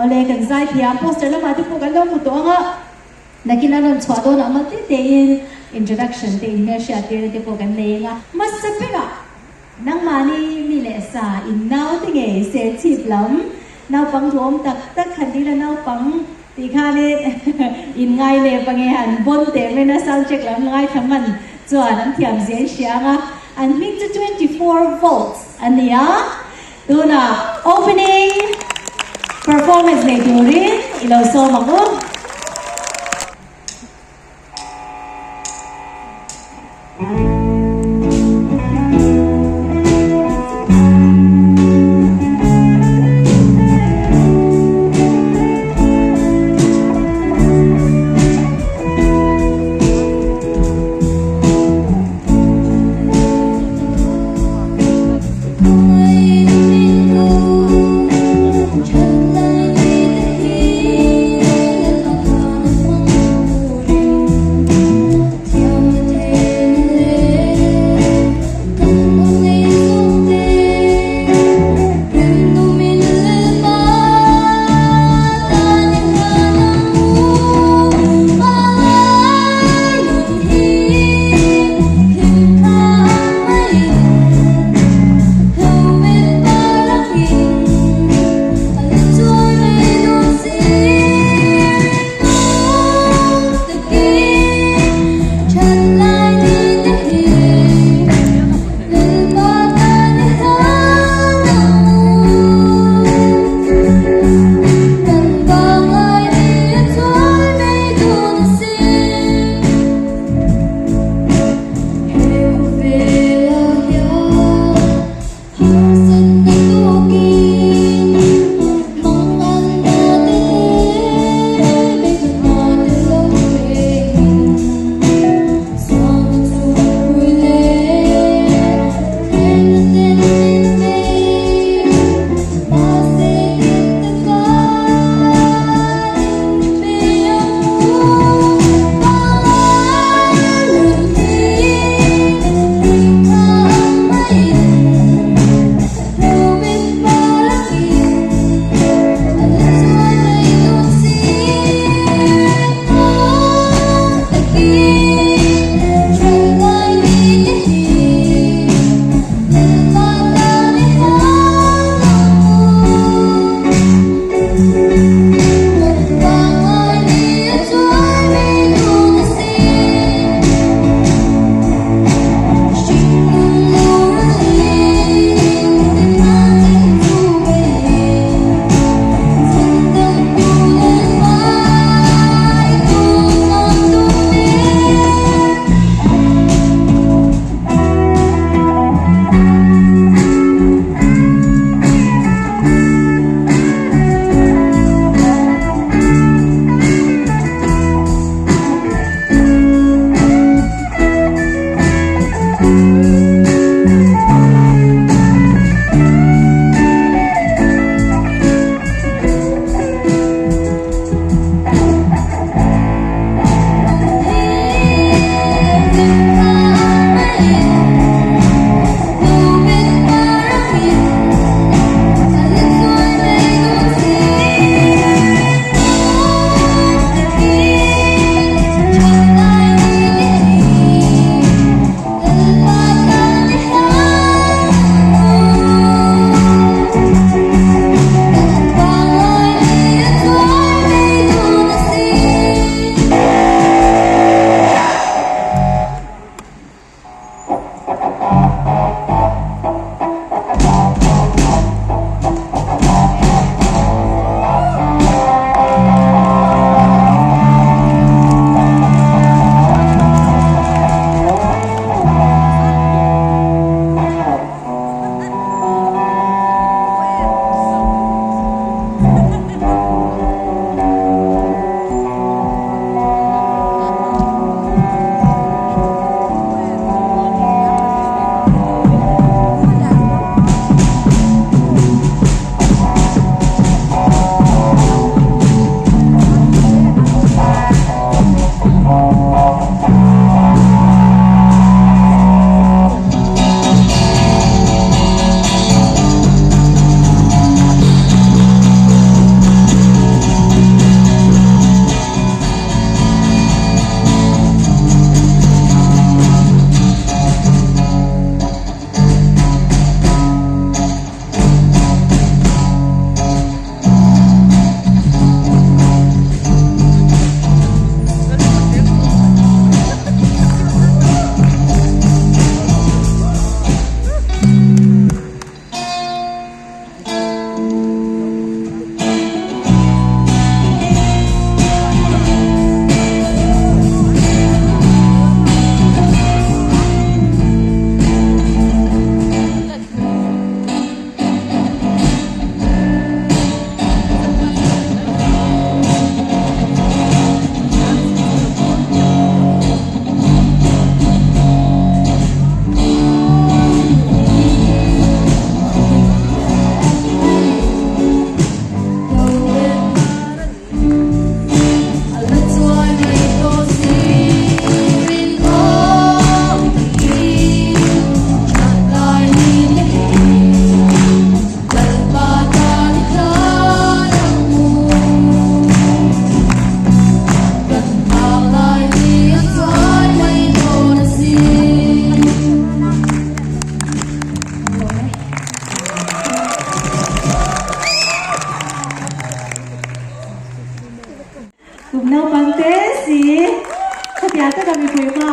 Awle kan zaithiam poster lamah te pawh kan lo hmu tawh ang a, nakin a rawn chhuah dawnah mal te tein introduction te inhmelhriat tirna te pawh kan nei ang a. Hmasa berah nangmahni mi leh sa in nau te ngei serchhip lam naupang duhawm tak tak han dil a naupang tih khanin in ngai lep ange han bon teh mai na sound check lam ngaithla hman chuan an thiam zia in hria ang a, an hming chu 24 volts a ni a. Tunah opening performance nei turin i lo sawm ang u.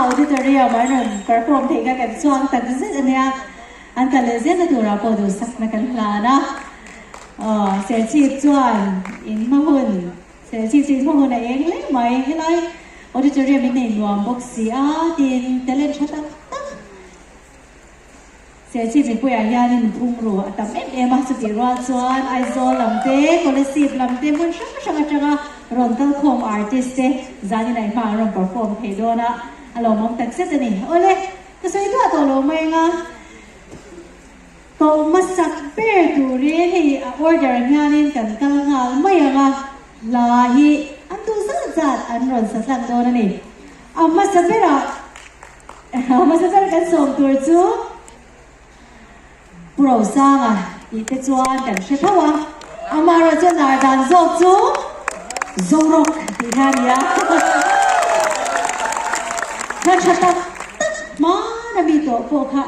auditorium an rawn perform theih kha kan chhuang tak zet a nia. An kal leh zelna turah pawh duhsakna kan hlan a. Aw, Serchhip chuan in hma hun, Serchhip chu in hma hun a eng hle mai. Helai auditorium in nei nuam bawk si a, tin talent tha tak tak Serchhip mipuiah hianin phungru a tam em em a, chutih rual chuan Aizawl lam te, Kolasib lam te hmun hrang hrang atanga rawn kalkhawm artist te zanin ah i hma an rawn perform thei dawn a, a lawmawm takzet a ni. Awle, ka sawi duah tawh lo mai anga koh hmasak ber turin hei a order ang hianin kan kal nghal mai ang a, hla hi an duh zat zat an rawn sa tlang dawn a ni. A hmasa berah. Hmasa ber kan sawm tur chu Pu Rosanga tih te chuan kan hre tho a, amaherawh chu lar dan zawk chu Zorawk tih kha a ni a. Hla tha tak tak hmana mi tawh pawh kha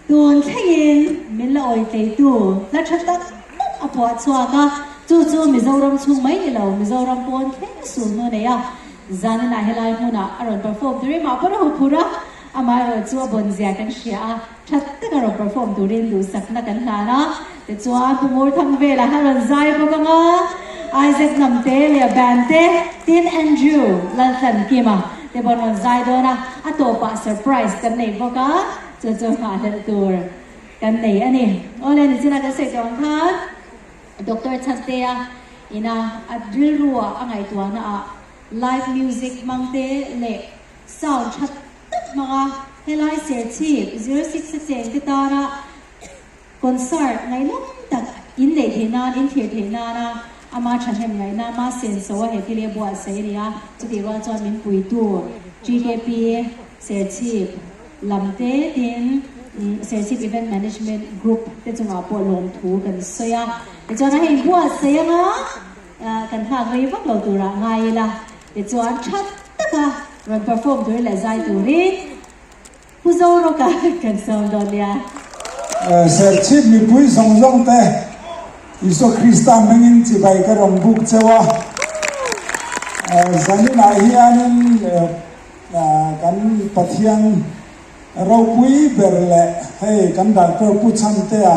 tun thlengin min la awi tleitu hla tha tak tak a phuah chhuak a, chu chu Mizoram chhung mai ni lo, Mizoram pawn thleng sul hnu nei a. Zaninah helai hmunah a rawn perform turin mah pawn a huphurh a, amaherawh chu a bawn zia kan hria a, tha taka rawn perform turin duhsakna kan hlan a, tichuan Pu Ngurthang velah a rawn zai bawk ang a, Isaac Hnamte leh a band te, tin Andrew Laltlankima te pawh an rawn zai dawn a, a tawpah surprise kan nei bawk a, chu chu nghahhlelh tur kan nei a ni. Awle, nichina kan sawi tawh ang khan. Doctor Chhantea ina a rilrua a ngaihtuahna ah live music hmang te leh sound tha tak hmanga helai Serchhip 06 a cheng te tana concert ngaihnawm tak in neih theih nan, in thlir theih nana ama thahnem ngaihna ama senso a he thil hi a buatsaih a ni a, chutih rual chuan min puitu GKP Serchhip lam te tin Serchhip Event Management Group te chungah pawh lawmthu kan sawi a. Tichuan a hei buatsaih anga kan nghak rei vak lo turah ngai ila. Tichuan tha taka rawn perform turin leh zai turin Pu Zorawka kan sawm dawn nia. Serchhip mipui zawng zawng te Isua Krista hmingin chibai ka rawn buk cheu a. Zaninah hianin Kan Pathian ropui ber leh hei kan Doctor Pu Chhantea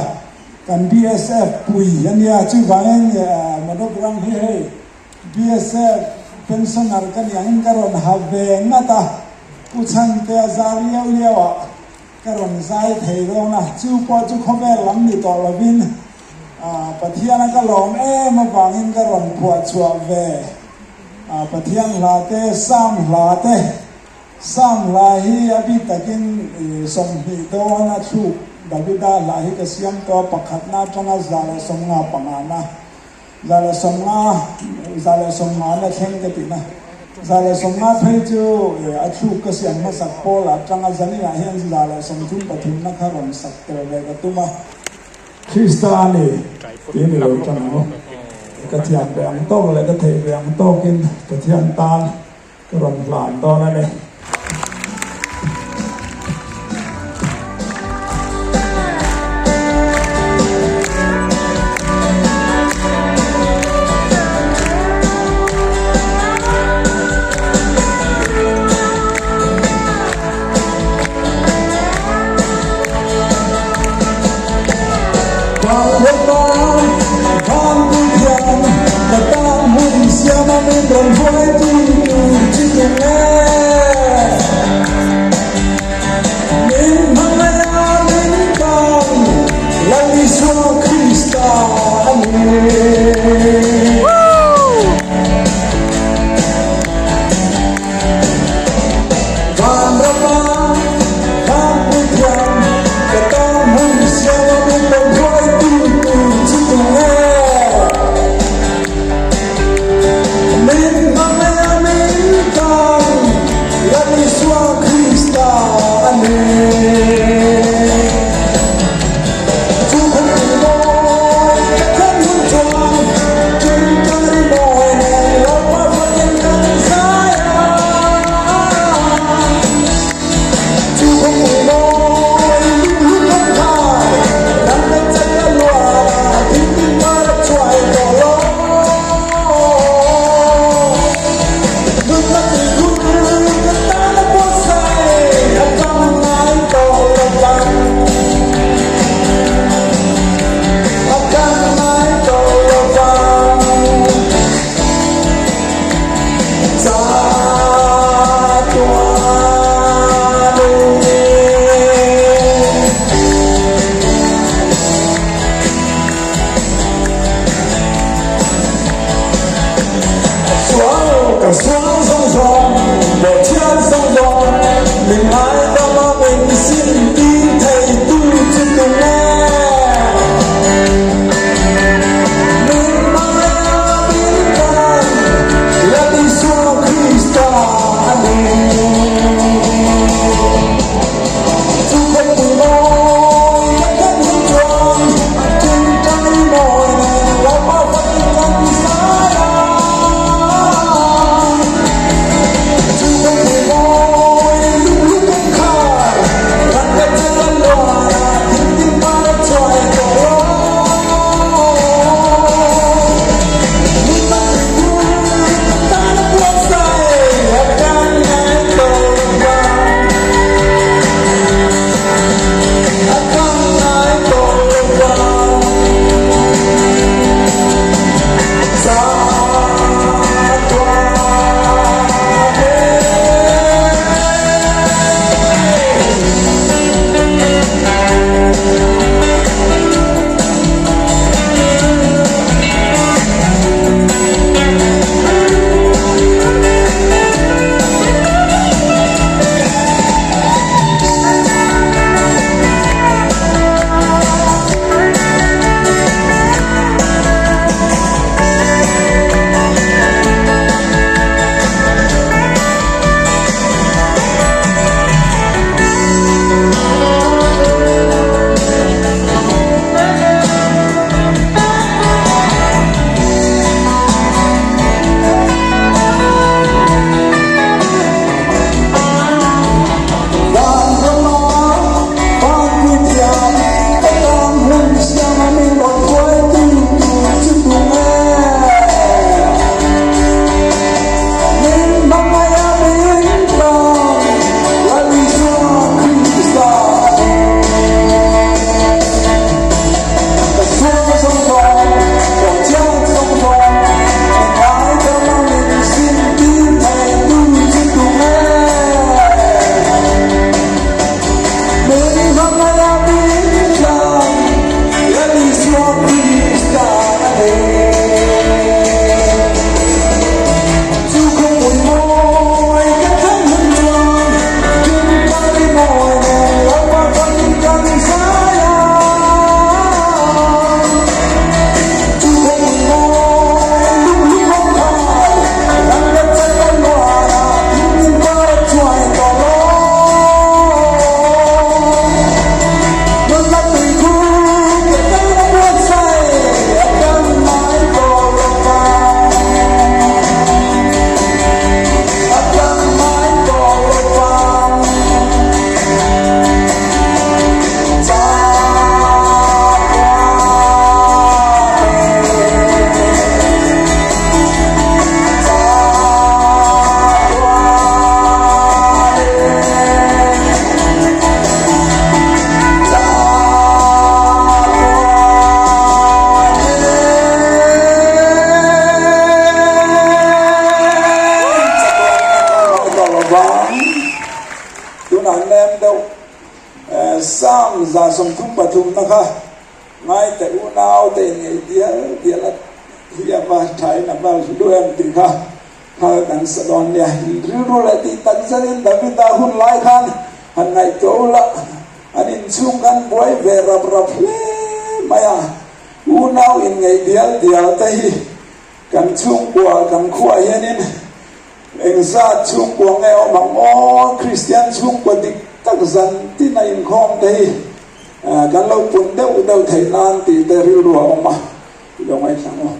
kan BSF pui a nia, chuvangin monogram hi hei BSF pensioner ka nih angin ka rawn ha ve ngat a, Pu Chhantea zar liau liau ah ka rawn zai thei dawn a, chu pawh chu khawvel lam ni tawh lovin Pathiana ka lawm em avangin ka rawn phuah chhuah ve. Pathian hla te, Psalm hla te, Psalm hla hi a bik takin 20 dawn a thluk Davida hla hi ka siam tawh a, pakhatna atanga 155 na, 150, 150 na thleng ka tihna, 150 phei chu a thluk ka siam hmasak pawl atanga zaninah hian 133 na kha rawn sak tel ve ka tum a. Krista a ni tih ni lo tang ang. Ka thiam ve ang tawk leh ka theih ve ang tawkin Pathian tan ka rawn hlan dawn a ni. 33 na kha ngai teh unau te in ngei dial dial a hi a va thain a va hlu em tih kha kha kan sa dawn nia. Rilru leh tih tak zetin Davida hun lai khan han ngaihtuah ula an inchhung khan buai ve rap rap hle mai a, unau in ngei dial dial te hi kan chhungkua kan khuaah hianin Engzat chhungkua nge awm ang aw? Kristian chhungkua dik tak zan tin a inkhawm te hi kan lo pun deuh deuh theih nan tih te rilru a awm a, i lo ngaithla ang aw.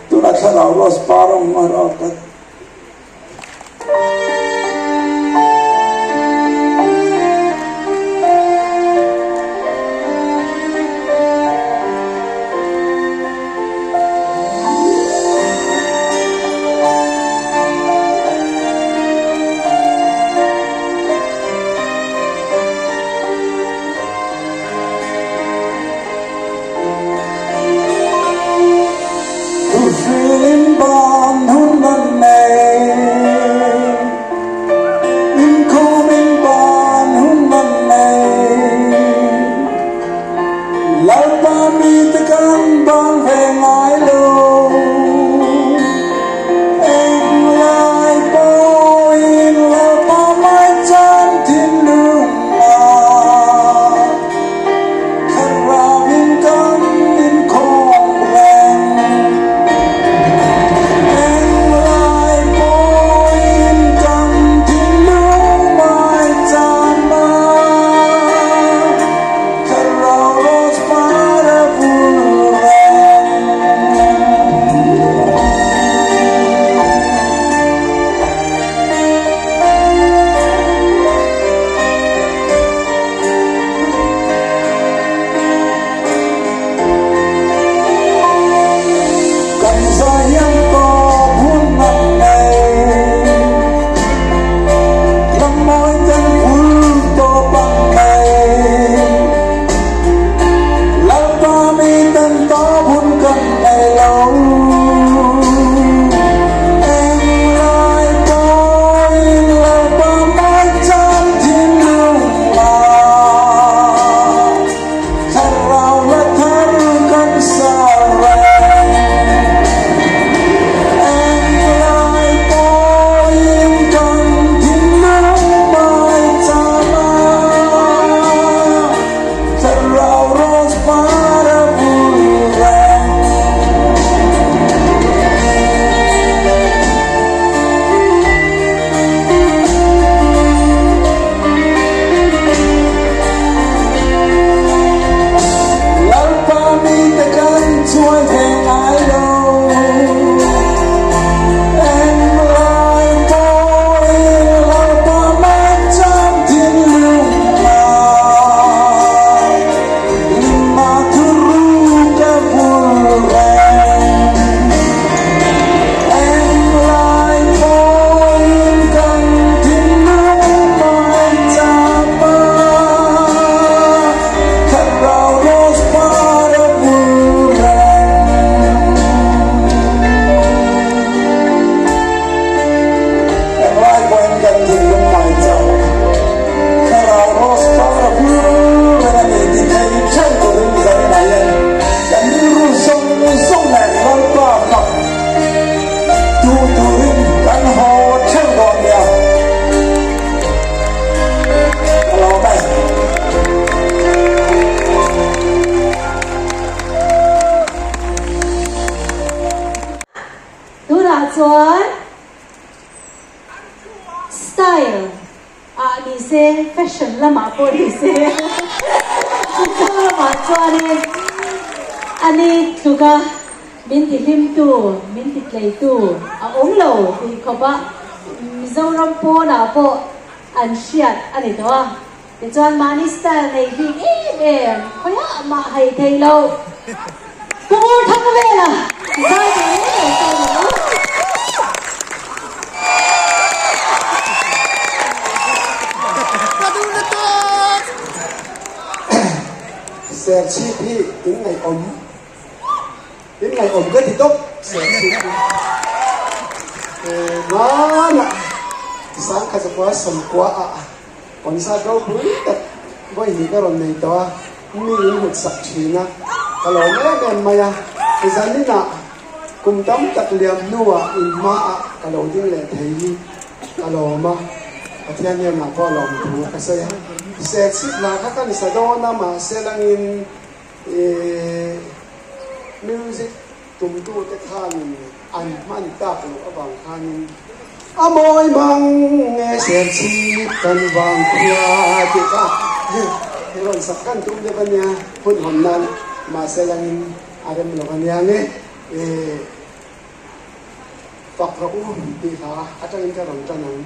Tuna thlarau Rose par ang a rawk a. chuan style ah ni se, fashion lamah pawh ni se, chutiang lamah chuanin a ni tluka min tihlimtu, min titleitu a awm lo tih khawpa Mizoram pawnah pawh an hriat a ni tawh a. Tichuan mahni style nei bik em em khawiah mah hai thei lo. Pu Ngur thang vela zai ve em em ta ni a. Serchhip hi in ngaihawm in ngaihawm ka ti tawp Serchhip hi hmanah Sangkhat zakua sawmkua ah Concert ropui tak vawi hnih ka rawn nei tawh a, mi in hmut sak thin a, ka lawm em em mai a, zaninah kum tam tak liam hnuah in hmaah ka lo ding leh thei hi ka lawm a, Pathian hnenah pawh lawm thu ka sawi a, Serchhip hla kha ka ni sa dawn a, mahse langin ih music tumtute khanin an hman tak loh avang khanin a mawi mang nge Serchhip kan vang khua tih kha i rawn sak kan tum deuh a nia, hun hawn nan mahse langin a rem lo a nia nge fak rawh u tih hla atangin ka rawn tan ang.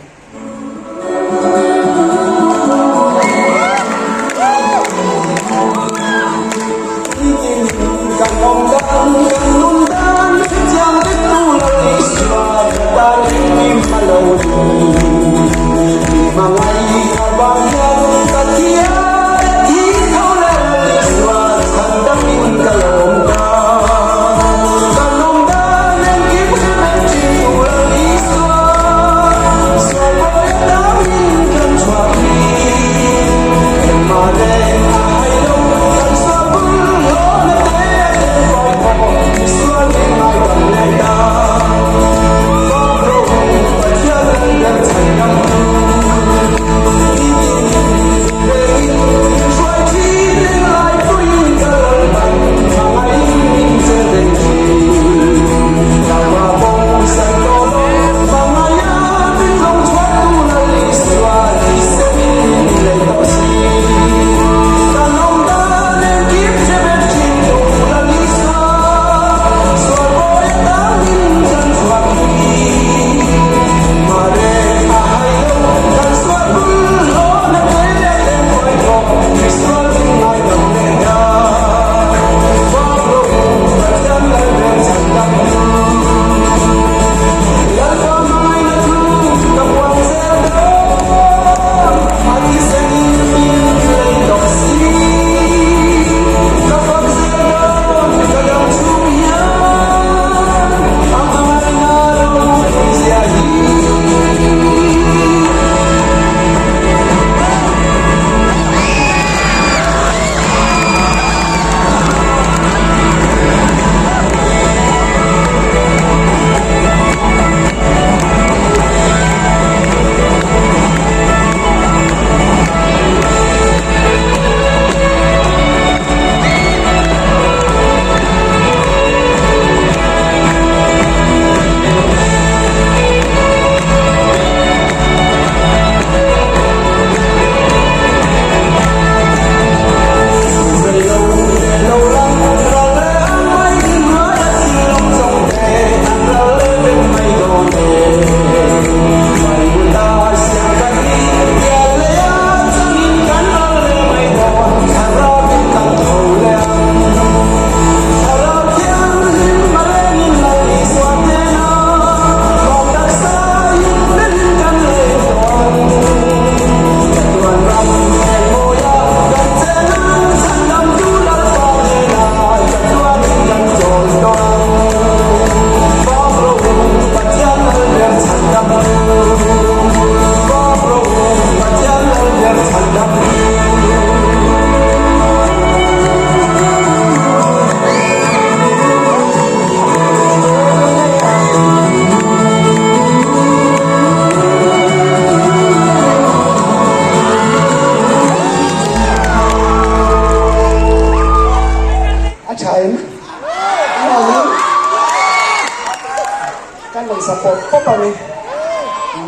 pawp ang e.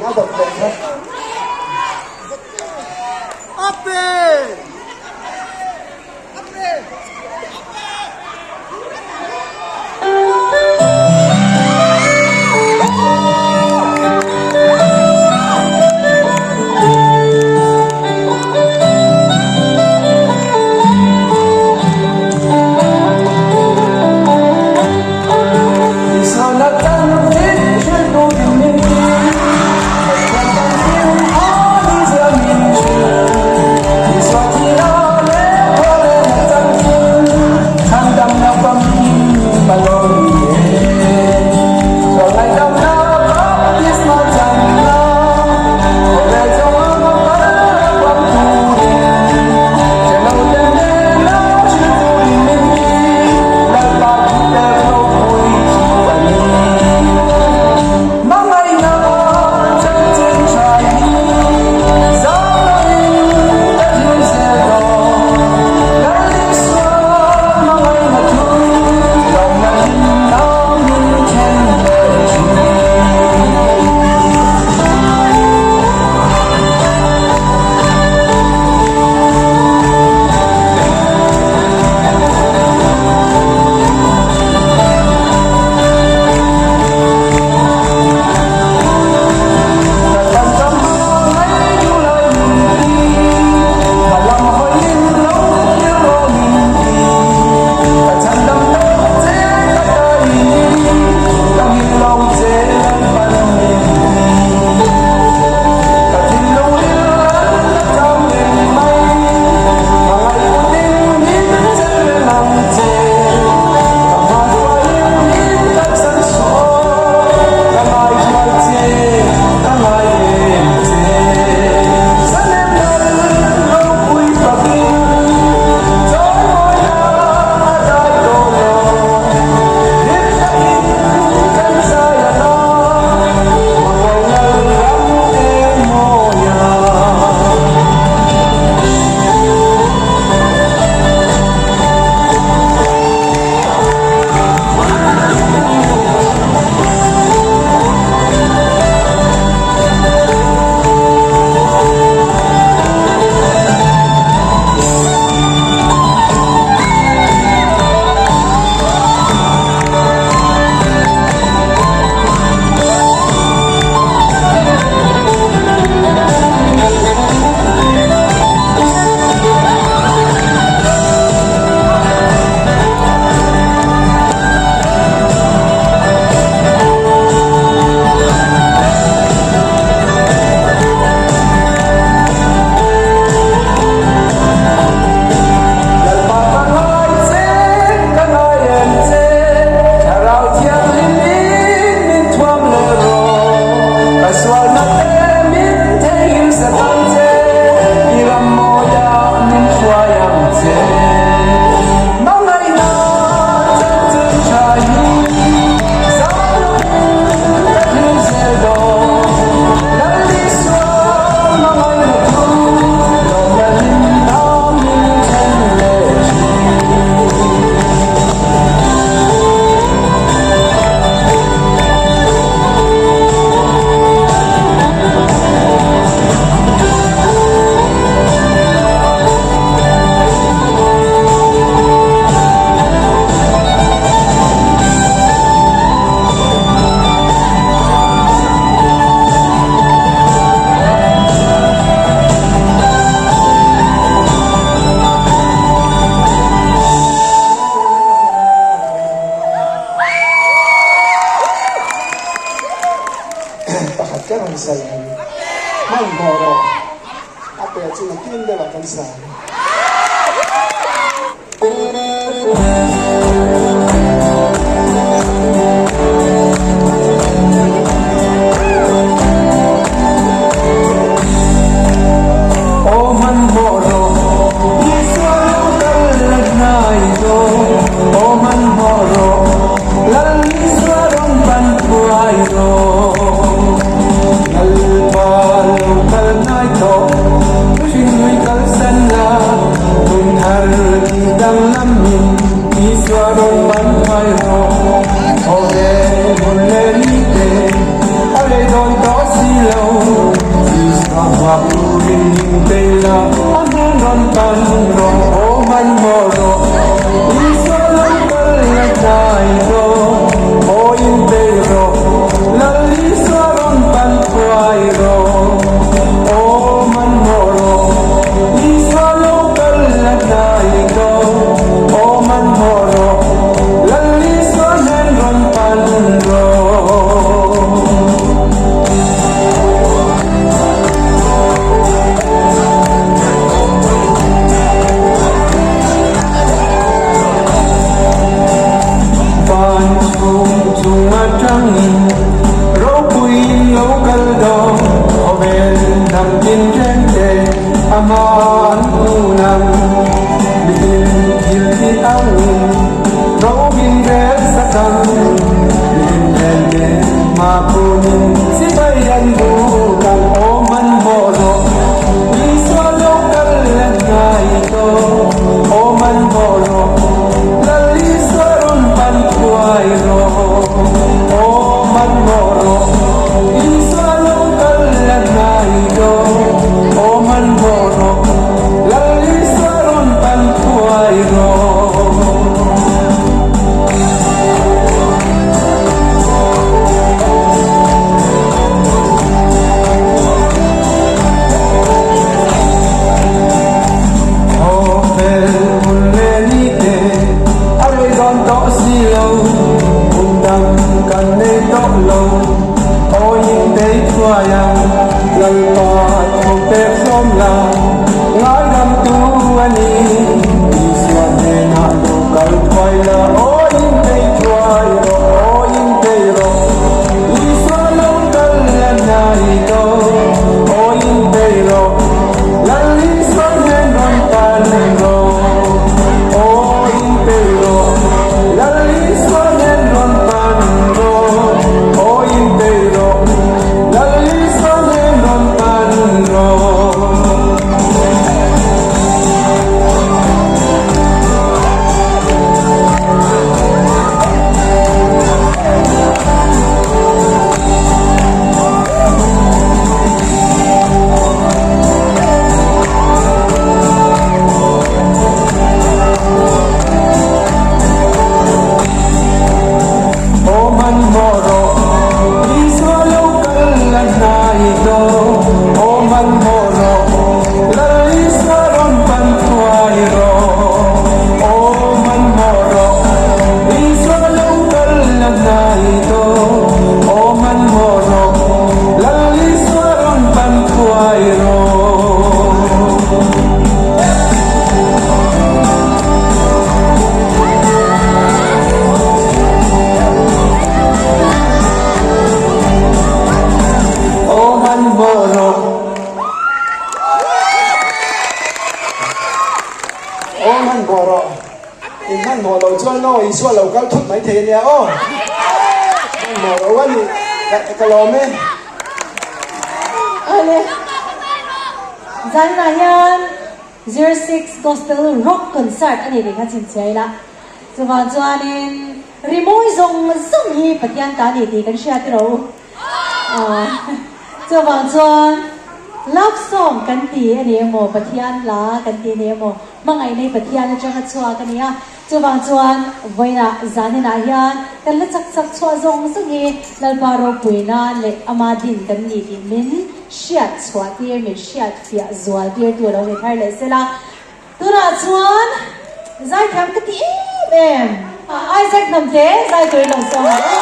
A dawt leh kha. Pakhat ka rawn sa leh ang. Hmanhmawh rawh. A pe chu nakin deuhah kan sa ang. Aman kun ang, mitin thil tih angin ro min rel sak ang. Mitin rel nen hma kunin chibai an buk ang. Aw hmanhmawh rawh, Isua lo kal la hnai tawh. Aw hmanhmawh rawh, Lal Isua rawn pan thuai rawh. Aw hmanhmawh rawh, Isua lo kal la hnai tawh. Aw hmanhmawh rawh, Lal Isua rawn pan thuai rawh. Khawvel hun leh ni te a rei dawn tawh si lo, hun dang kan nei tawh lo. Aw Intei thuai ang, Lalpa thu pek hlawm la, ngaidamtu a ni. Isua hnenah lo kal thuai la, aw Intei thuai rawh, aw Intei rawh. Isua lo kal la hnai tawh, aw Intei rawh. Lal Isua hnen rawn pan rawh, aw Intei rawh. Lal Isua hnen rawn pan rawh, aw Intei rawh. Lal Isua hnen rawn pan rawh. Aw hmanhmawh rawh, Isua lo kal la hnai tawh. Aw hmanhmawh rawh, Lal Isua rawn pan thuai rawh. Aw hmanhmawh rawh, Isua lo kal la hnai tawh. Aw hmanhmawh rawh, Lal Isua rawn pan thuai rawh. Aw hmanhmawh rawh. Aw hmanhmawh rawh. In hmanhmawh loh chuan aw Isua lo kal thut mai thei a nia aw. Hmanhmawh rawh a ni. Ka lawm e. Awle. Zanah hian 06 Gospel Rock Concert a ni tih kha chhinchhiah ila. Chuvang chuanin rimawi zawng zawng hi Pathian ta a ni tih kan hriat rawh u. Chuvang chuan love song kan ti a ni emaw, Pathian hla kan ti a ni emaw, hmangaih nei Pathian atanga chhuak a ni a. Chuvang chuan vawiinah zaninah hian kan la chak chak chhuah zawng zawng hi Lalpa ropui nan leh ama din kan ni tih min hriat chhuah tir, min hriat fiah zual tirtu a lo ni thar leh sela. Tunah chuan zaithiam ka ti em em. Isaac Hnamte zai turin lo sawm ang u.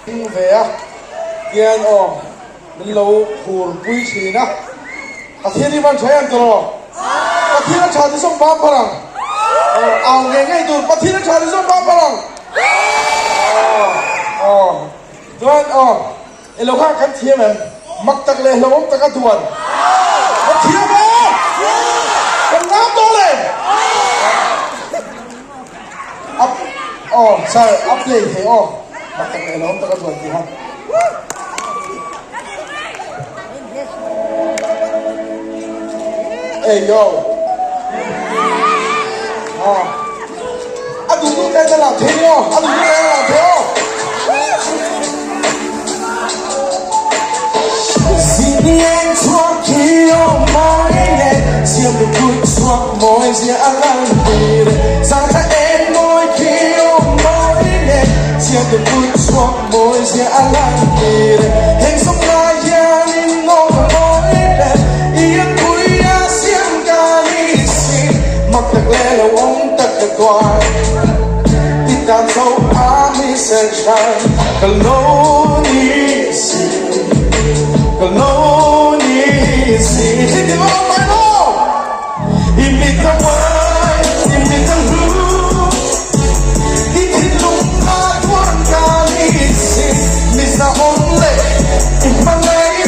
Ding ve a, tian aw min lo phur pui thin a. Pathian hi van tha em tawh? Pathian a tha ti zawng pa phar ang. Au ngei ngei tur Pathian a tha ti zawng pa phar ang. Aw chuan aw ilo kha kan thiam em? Mak tak leh hlauhawm tak a duan. Kan thiam em? Kan ngam dawn em? Up aw sir a play thei aw. Mak tak leh hlauhawm tak a duan tih kha. Hey yo. Ah. A duh duh ten a lam thei aw. A duh duh ten a lam thei aw. Zinian chhuak khi aw mawi nge siam lu kut chhuak mawi zia a lang tir zang thla en mawi khi aw mawi nge siam lu kut chhuak mawi zia a lang tir heng sawm lai hianin aw ka mawi hle i an pui a siam ka ni si mak tak leh lo awm tak ka tuar i tan zo a mi ser hran ka lo ni si ka lo ni si hi ti lo mai lo i mit ka mai i mit ka hlu i thinlung a tuan ka ni si mi zahawm leh i hmangaih.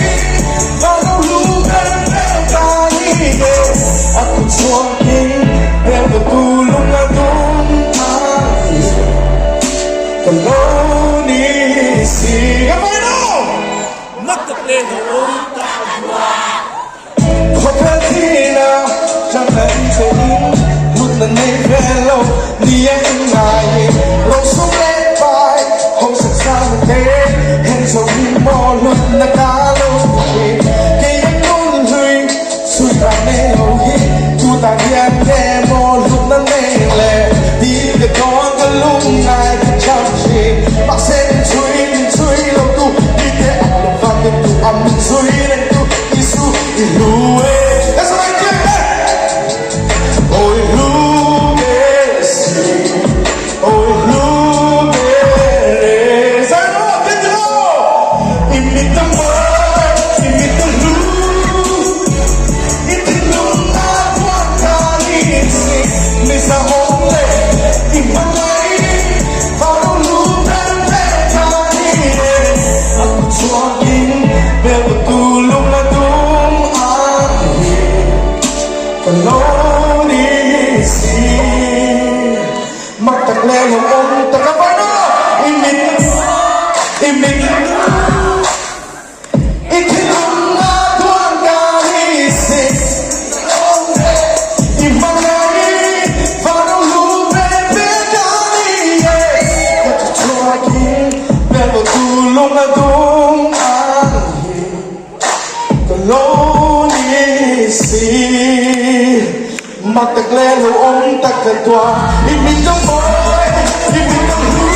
Mak tak leh lo awm tak ka tuah. I mit a mawi, i mit a hlu.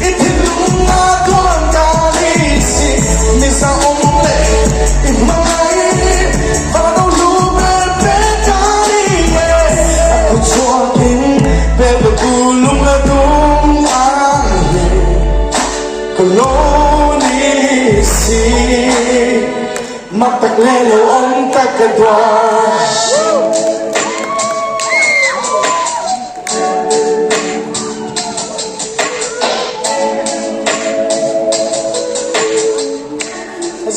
I thinlung a tuan ka ni si. Mi za awm leh i hmangaih van lo hlu ber ber ka ni e. A kut chhuakin bel tu lung a dum ang hi ka lo ni si. Mak tak leh lo awm tak ka tuah.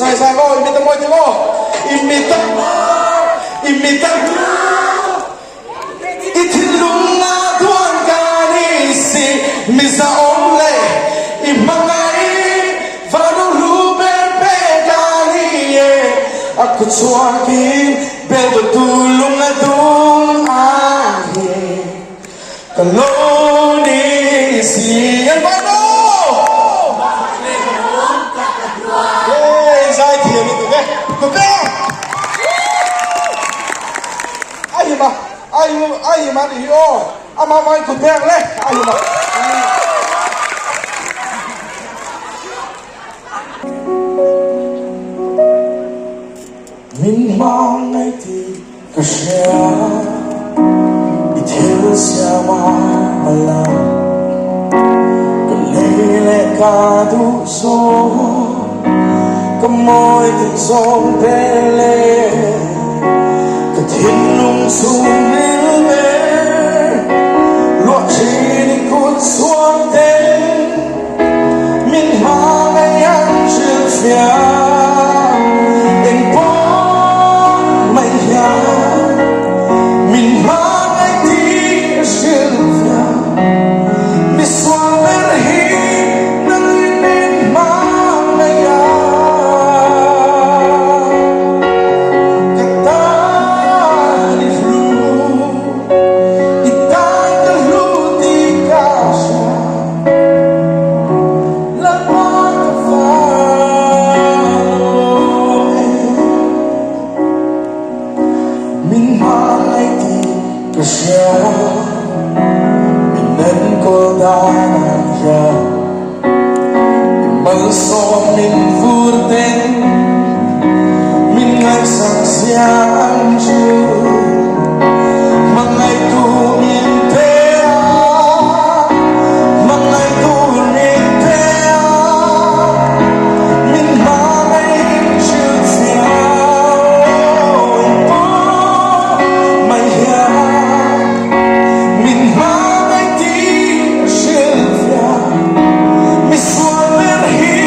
Zai zai maw, i mit a mawi ti maw? I mit a i mit a I thinlung a duan ka ni si, mi zahawm leh i hmangaih van u hlu ber pe ka ni e. A kut chhuakin bel dawtu lung a dum a hi ka lo ni si. An vai maw? Hey, zai thiam lutuk e. Kut e! A him a, a him a him a nih hi aw, amah vangin kut pek le, a him a. Min hmangaih tih ka hria, i thil siam a la, ka lei leh ka duh zawng, ka mawi tih zawng pe le. Ka thinlung chhungril ber luah thin i kut chhuak ten min hmangaih an hrilhfiah engpawh mai hian min hmangaih tih a hrilhfiah misual ber hi nangin min hmangaih a. Ka tan i hlu, i tan ka hlu tih ka hria, Lalpa ka falo e. Min hmangaih tih ka hria, min enkawl danah hian. I malsawm min vur ten min ngaihsak zia ang chu hmangaihtu min pe a, hmangaihtu min pe a, min hmangaih hrilhfiah pawh mai hian min hmangaih tih hrilhfiah. Misual ber hi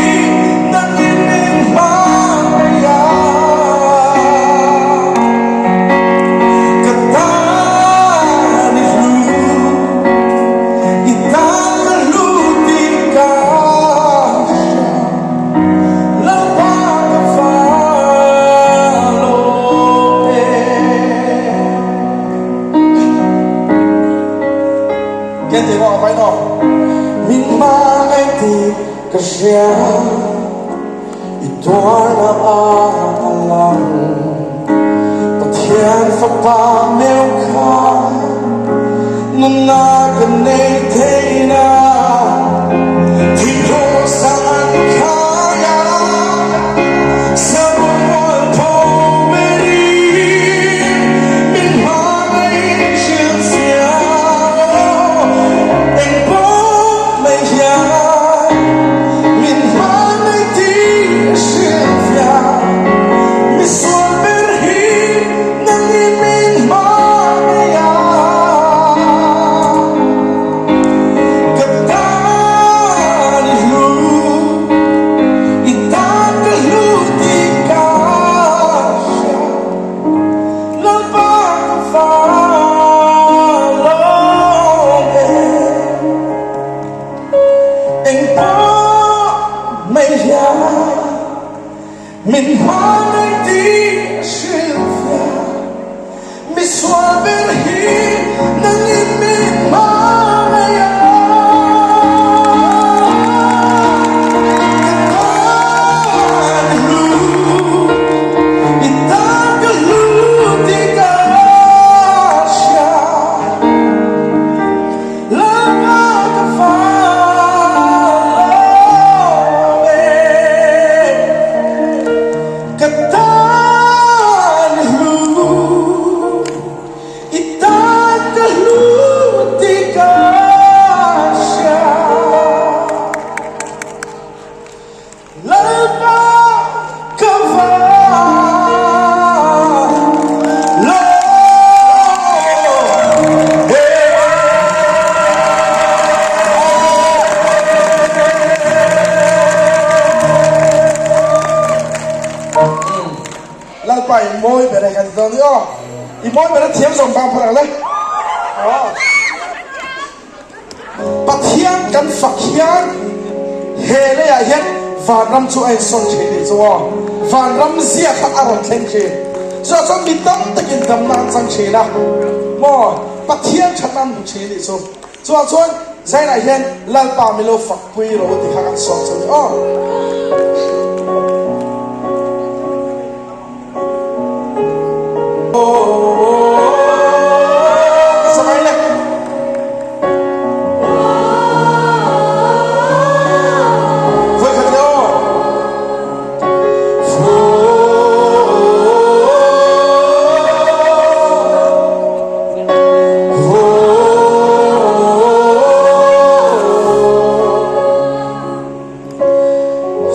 nangin min hmangaih a, ka tan i hlu, i tan ka hlu tih ka hria, Lalpa ka falo e. Ke ti maw vai naw? Min hmangaih tih ka hria, i tuarna a lang. Pathian fapa meu kha nunna ka nei theihna, thinghlawh sang an khai a, Sabawm mual pho berin min hmangaih hrilhfiah eng pawh mai hian min hmangaih tih a hrilhfiah misual ber hi nangin min hmangaih a ka tan i hlu. I tan ka hlu tih ka hria, Lalpa ka falawm e. Engpawh mai hian min hmangaih tih a hrilhfiah. Misual ber hi nangin min hmangaih a, ka tan i hlu, i tan ka hlu tih ka hria. Lalpa i mawi ber e kan ti dawn ni aw. I mawi ber a thiam zawng vang phawt ang le. Aw. Pathian kan fak hian he leiah hian vanram chu a insawn thin tih chu aw. Vanram zia kha a rawn thleng thin. Chutah chuan mi tam takin damna an chang thin a. Maw Pathian thatna an hmu thin tih chu. Chutah chuan Zainah hian Lalpa mi lo fak pui rawh u tih kha kan sawm chu a ni aw.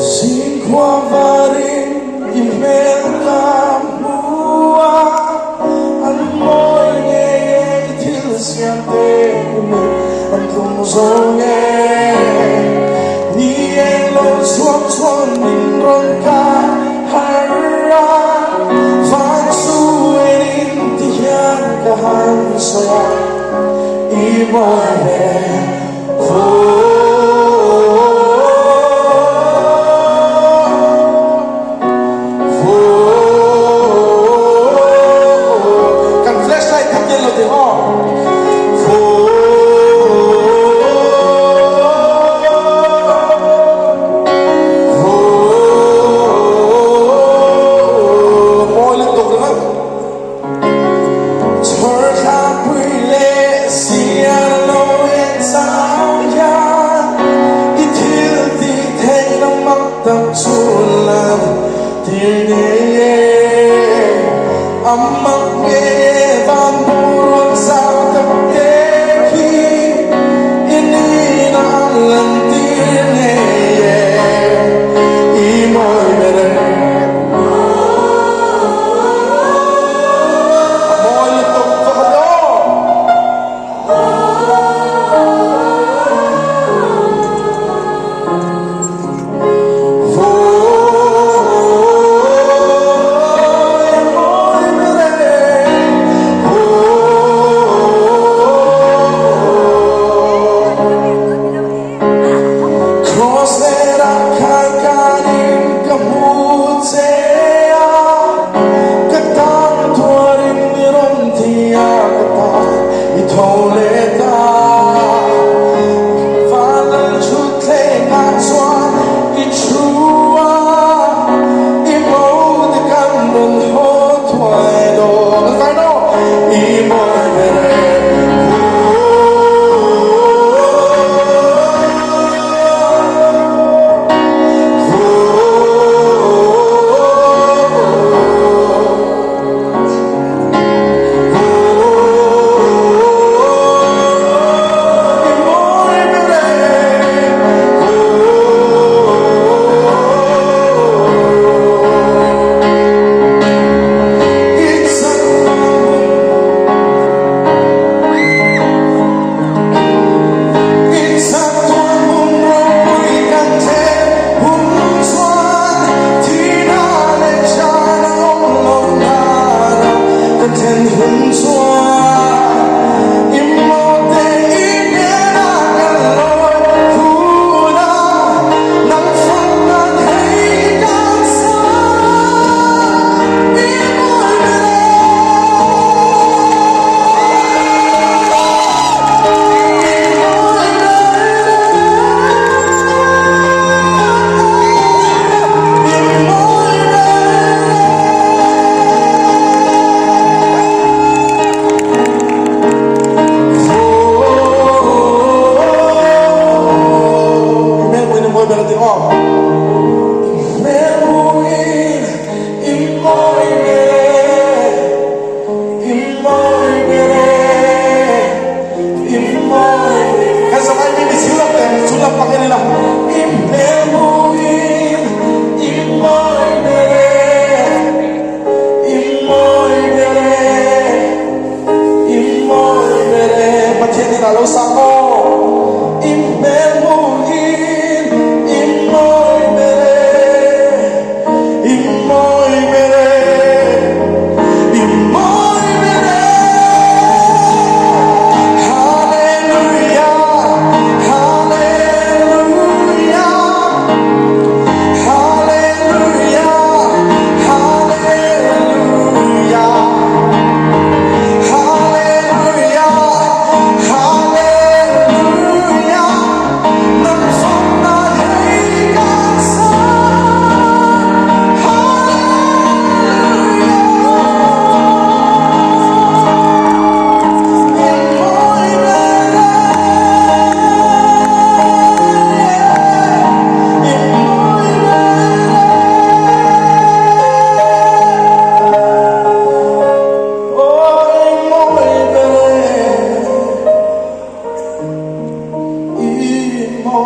Zingkhua varin i hmel ka hmu a, an mawi ngei e i thil siam te kumin an tlum zo nge. Ni eng lo chhuak chuan min rawn kai har a, van chu enin ti hian ka han sawi a, i mawi ve. Kan flashlight kha ken lo teh aw. Mawi lutuk ringawt. Chhawrthla pui leh sial lo en chau hian i thil tih theihna mak tak chu lan tir ngei e. A mak ngei e van boruak zau tak te khi i nihna an lan tir ngei e. I mawi ber e. A mawi lutuk pakhat aw. Cross leh ah khan kanin ka hmu che a, ka tan tuarin i rawn ti a, ka tan i tho leh ta. Vanlal thutthleng ah chuan i thu a, i bo te kan rawn haw thuai dawn. I mawi ber e.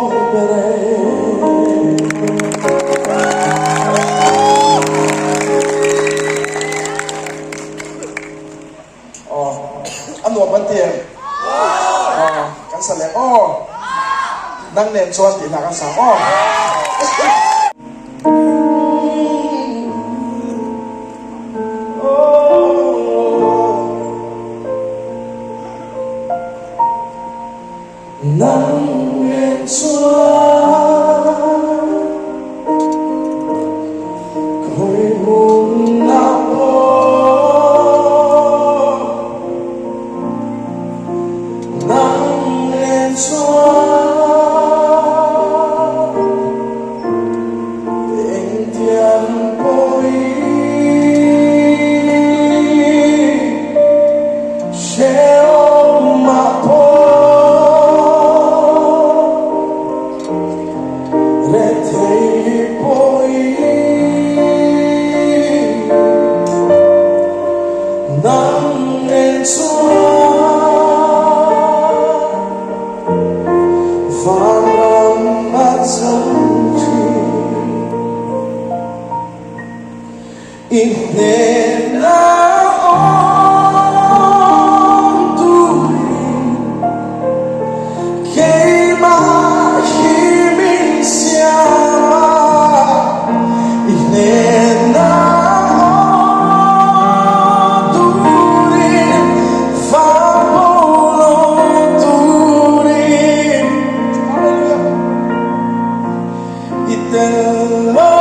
mawi ber e. Aw, a nuam kan ti em? Aw, kan sa leh aw. Nang nen chuan tih hna kan sa aw. Nang nen chuan khawi hmun ah pawh Nang nen chuan engtiang pawhin Hrehawm ah pawh rethei pawhin nang nen chuan vanram a cham thin. I hnena awm turin keimah hi min siam a, i hnena awm turin van pawh turin. Hallelujah. I tel lo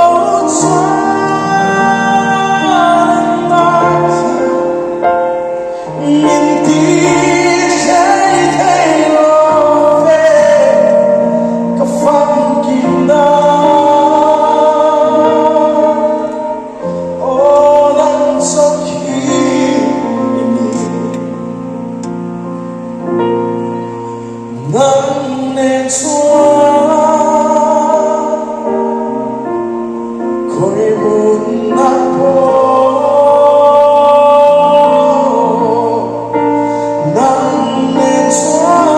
chuan engmah min ti hlei thei lo ve, ka famkim na aw nang chawk hi i ni. Nang nen chuan khawi hmun ah pawh Nang nen chuan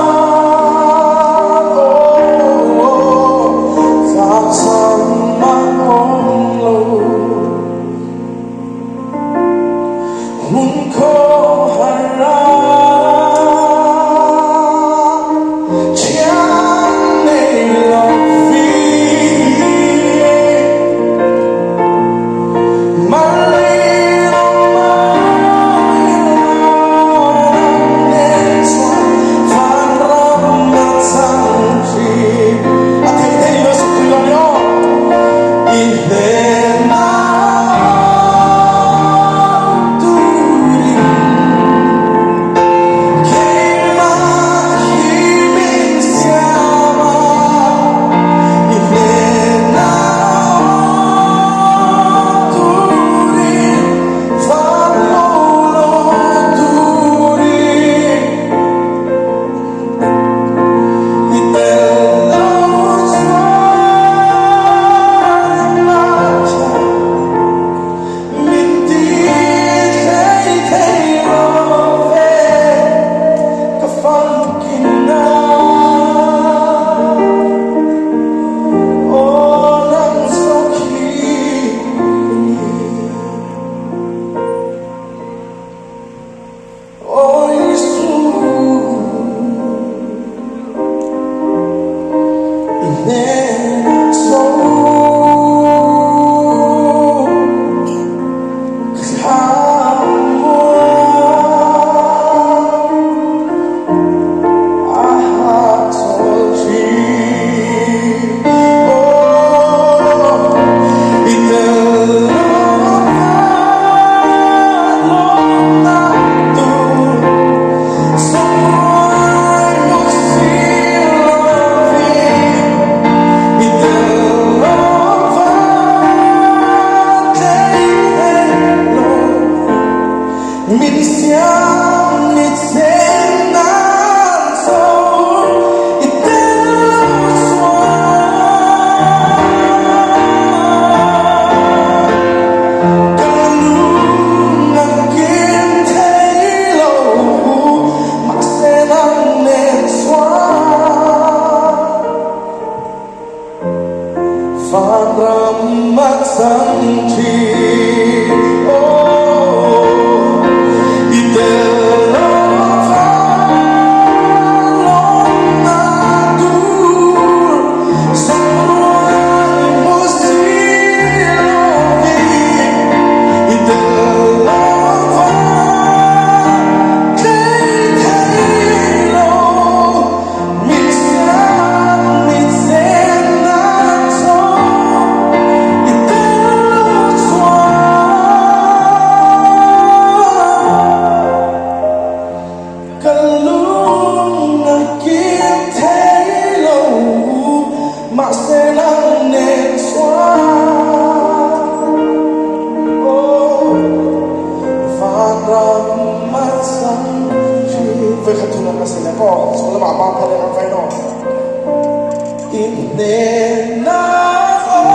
aw Thlahcham a awm lo Hmun khawhar ah thian nei lo vi. Vanram a chang thin aw i tel lo chuan lawmna tur Saruai hmu si lovin i tel lo chuan tlei thei lo. Min siam min sen na chawm i tel lo chuan ka lung a kim thei lo mahse nang nen chuan aw vanram a chang thin. Vawikhat thun an la sel em aw, chhung lamah bang phal em an vai naw. I hnena awm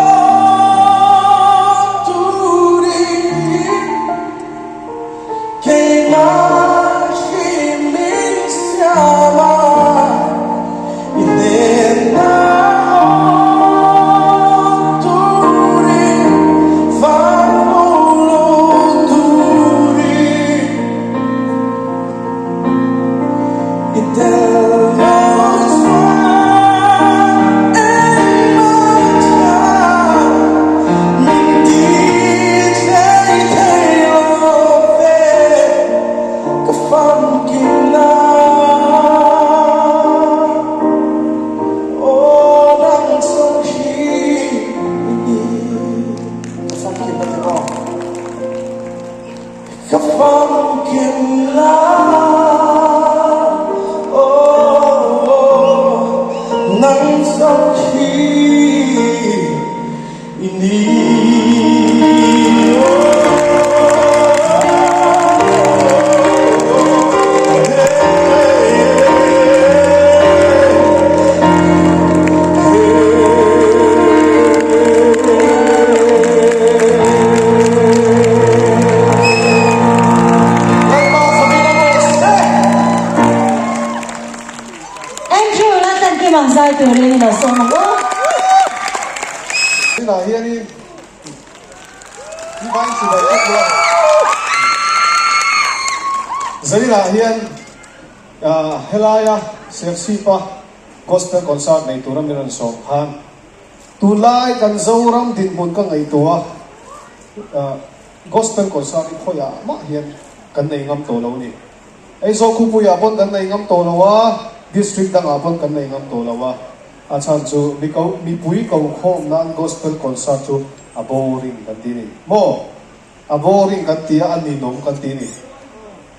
turin keimah hi min siam a, i hnena awm turin van hmu lo turin. I tel lo chuan engmah tha min ti tlei thei lo ve ka famkim na aw nang chauh hi i ni ka famkim na ti maw. Ka famkim la oh nang chauh hi i ni Andrew Laltankima zai turin i lo sawm ang u. Tunah hianin Divine Chibai ka pu a. Zainah hian helaia Serchhipa Gospel Concert nei tura min rawn sawm khan Tunlai kan Zoram dinhmun ka ngaihtuah a, Gospel concert hi khawiah mah hian kan nei ngam tawh lo a ni. Aizawl khawpuiah pawn kan nei ngam tawh lo a, District dangah pawn kan nei ngam tawh lo a. A chhan chu mi ko mipui ko khawm nan Gospel concert chu a boring kan ti a ni. Maw? A boring kan ti a, a ninawm kan ti a ni.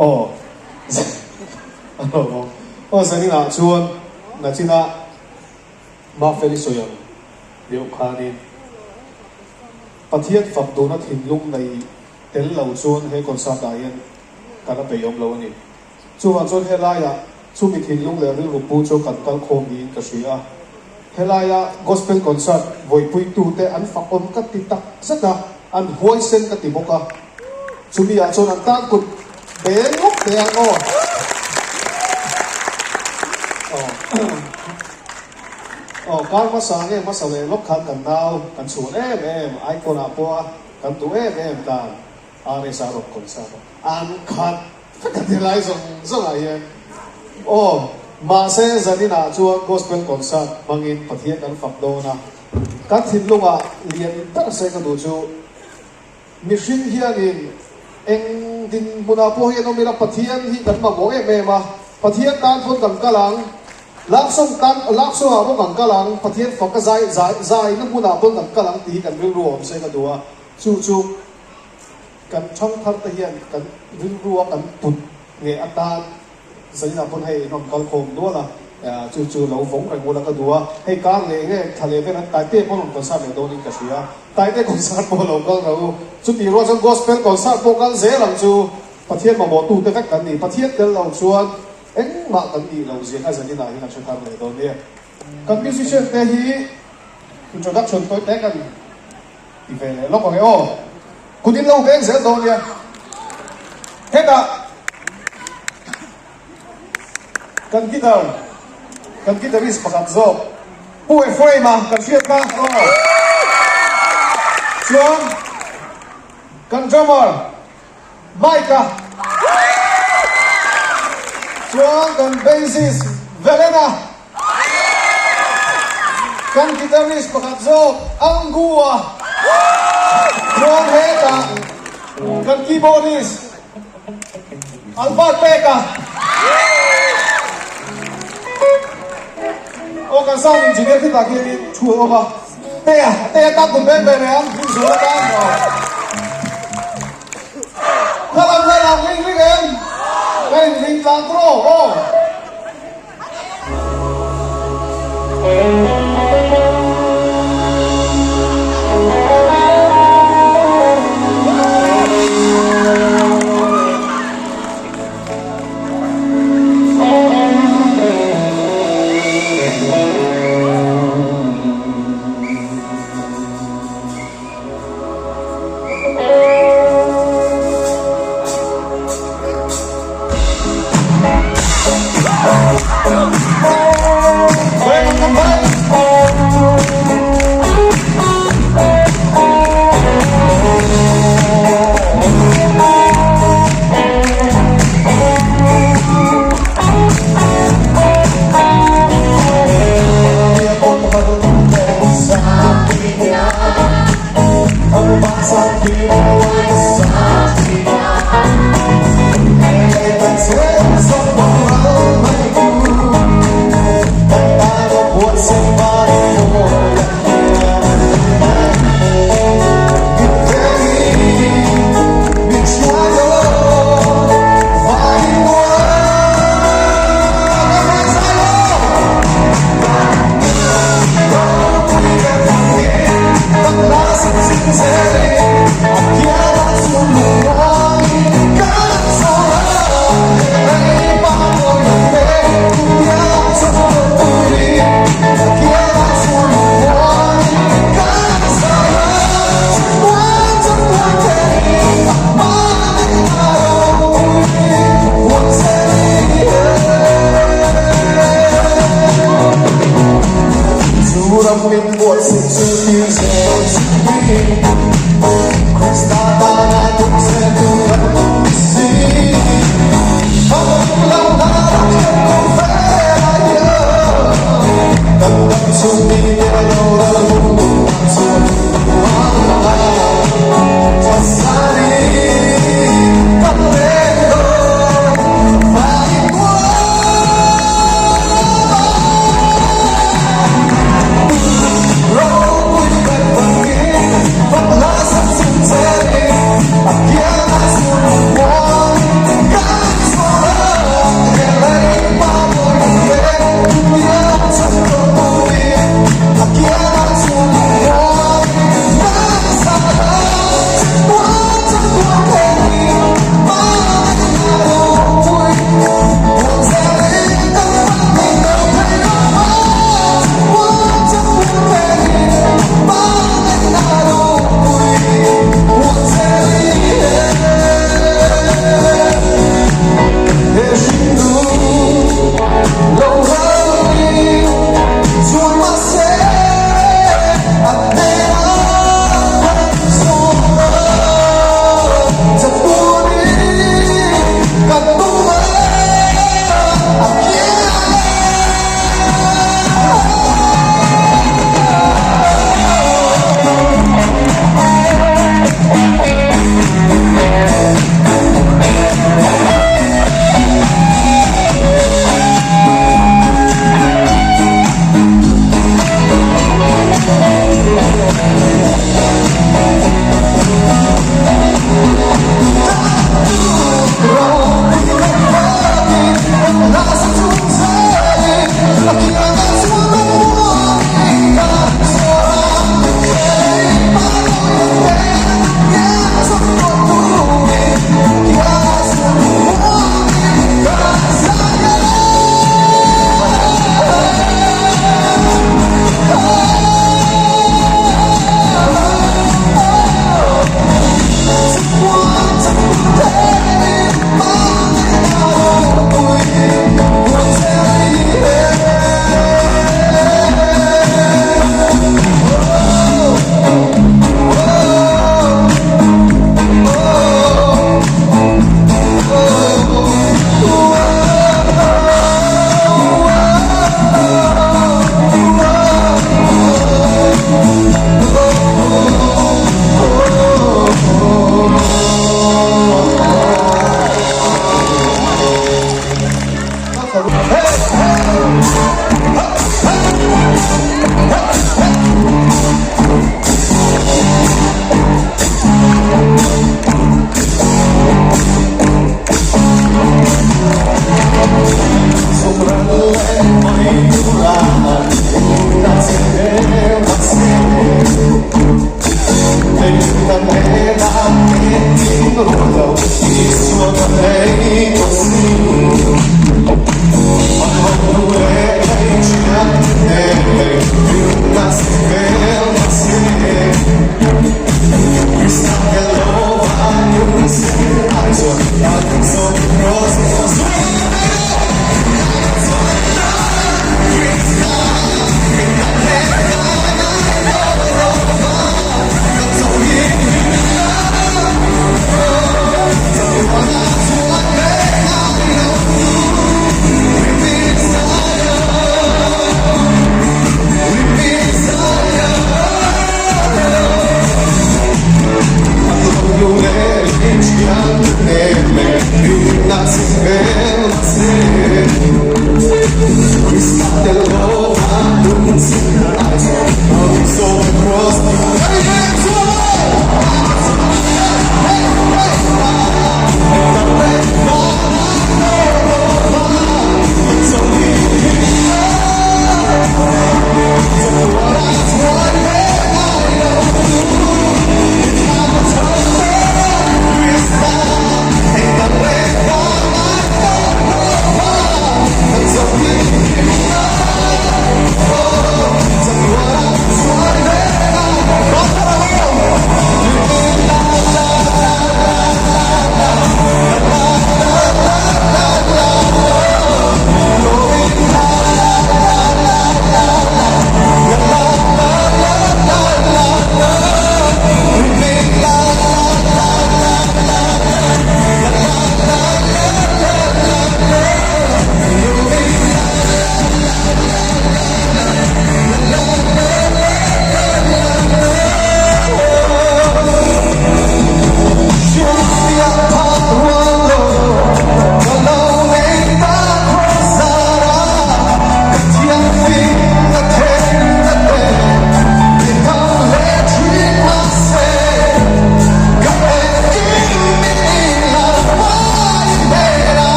Aw. A lawmawm. Aw zaninah chuan nachinah. Mafeli sawi ang deuh khanin Pathian fak duhna thinlung nei tel lo chuan he concert ah hian kan a peihawm lo a ni. Chuvang chuan helaiah chumi thinlung leh rilru pu chu kan kal khawm niin ka hria a. Helaia gospel concert vawipuitute an fakawm ka ti tak zet a, an huaisen ka ti bawk a. Chumi ah chuan an tan kut beng ngawt teh ang aw. Aw kar hmasa nge hmasa leh lawk khan kan nau kan chhuan em em icon ah pawh a kan duh em em tan RSA rawn concert a an khat vek a ti lai zawng zawng ah hian aw mahse zanin ah chuan gospel concert hmangin Pathian kan fak dawn a kan thinlung ah lian ber se ka duh chu Mihring hianin eng dinhmunah pawh hian awm ila Pathian hi kan mamawh em em a, Pathian tan pawn kan kal ang, Laksawng tan Laksawngah pawh kan kal ang, Pathian faka zai zai zaina hmunah pawn kan kal ang tih hi kan rilru a awm se ka duh a, chu chu kan thangthar te hian kan rilrua kan put ngeh atan Zainah pawn hei in rawn kal khawm nual a, chu chu lo vawng reng ula ka duh a, hei kar leh nge thla leh vel an Taite pawn rawn concert leh dawnin ka hria, Taite concert pawh lo kal ro u, chutih rual chuan gospel concert pawh kal zel ang chu, Pathian mamawhtute vek kan ni, Pathian tel lo chuan engmah kan nih loh zia kha Zaninah hian a hre thar leh dawn nia. Kan musician te hi introduction tawi tek a ni ti ve leh lawk ang e aw. Kut in lo veng zel dawn nia. Hetah kan guitar kan guitarist pakhat zawk Pu Ephraim-a kan hriat kha aw. Chuan kan drummer Mike-a. Chuan kan bassist Velena. Kan guitarist pakhat zawk Angu-a. Chuan hetah kan keyboardist Albert Peka. Aw kan sound engineer khi tah khianin thu a awm a. Tea, Tea tak kun beng ve reng ang, hun zual atan maw? Khalam lam ring ring em? Ka in ring tlang tawh aw.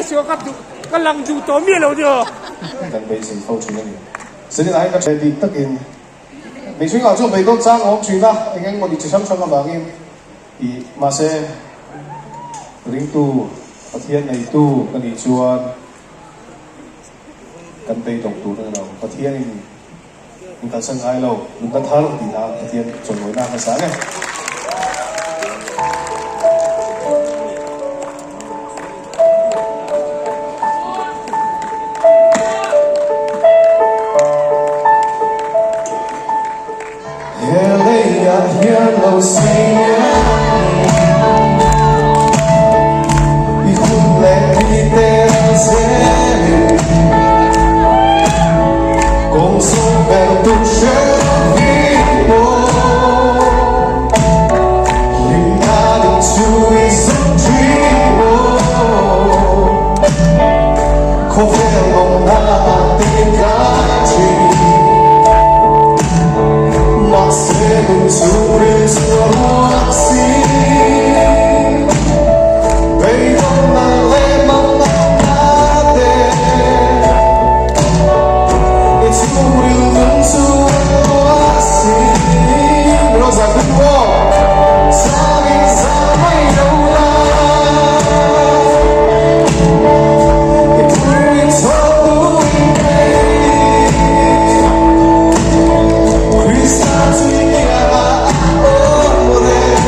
suh a ka duh ka lang duh tawh miah lo ni aw. Kan beisei fo thin a ni. Zanin ah hian ka hre bik takin mihring ah chuan beidawn chang a awm thin a, eng eng mawni chi hrang hrang avangin ih mahse ringtu Pathian neitu ka nih chuan kan beidawng tur a ni lo. Pathianin min kalsan ngai lo, nunna thar tih nan Pathian chawlhmawina a hmasa ang e. He leiah hian lo siam i hun leh ni te zelin kawng zawng ber tur hrep hi maw hlimna ding chu i zawng thin maw khawvel nawmna te tlai thin. Mahse nun chhungril chu a ruak si. Beidawnna leh manganna te i chhungril nun chu a ruak si. Rosa ku tu aw, changin zah mai lo la. I phur in chhuak tu in nei. Krista chu i anga a awm reng.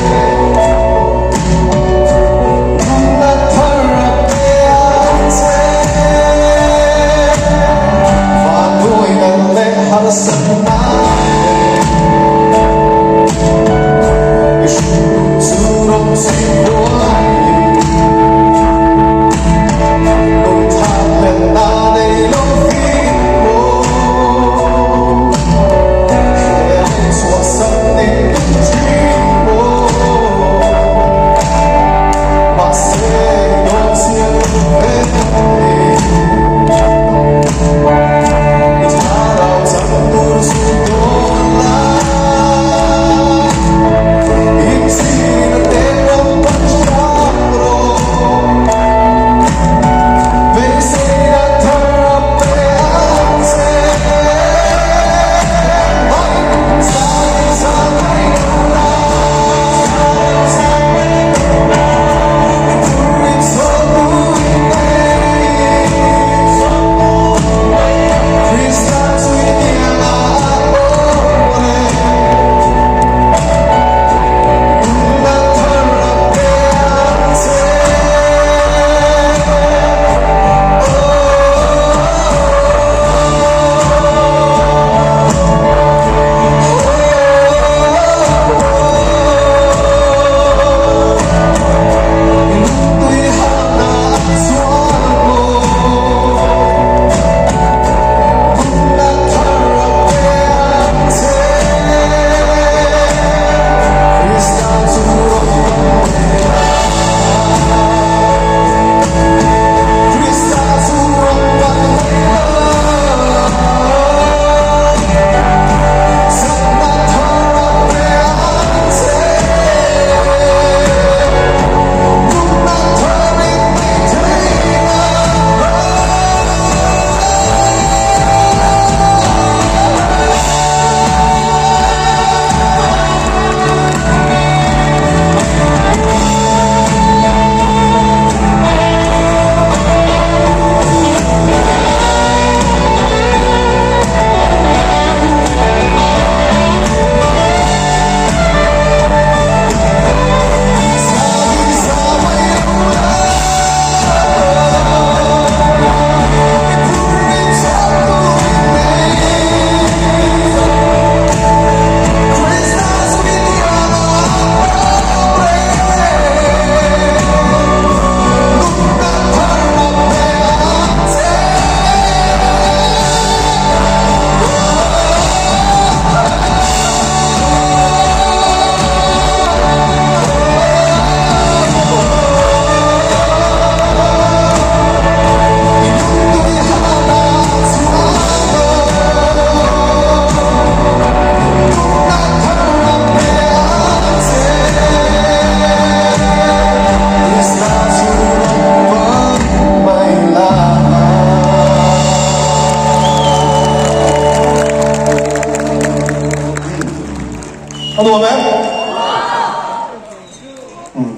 A nuam em?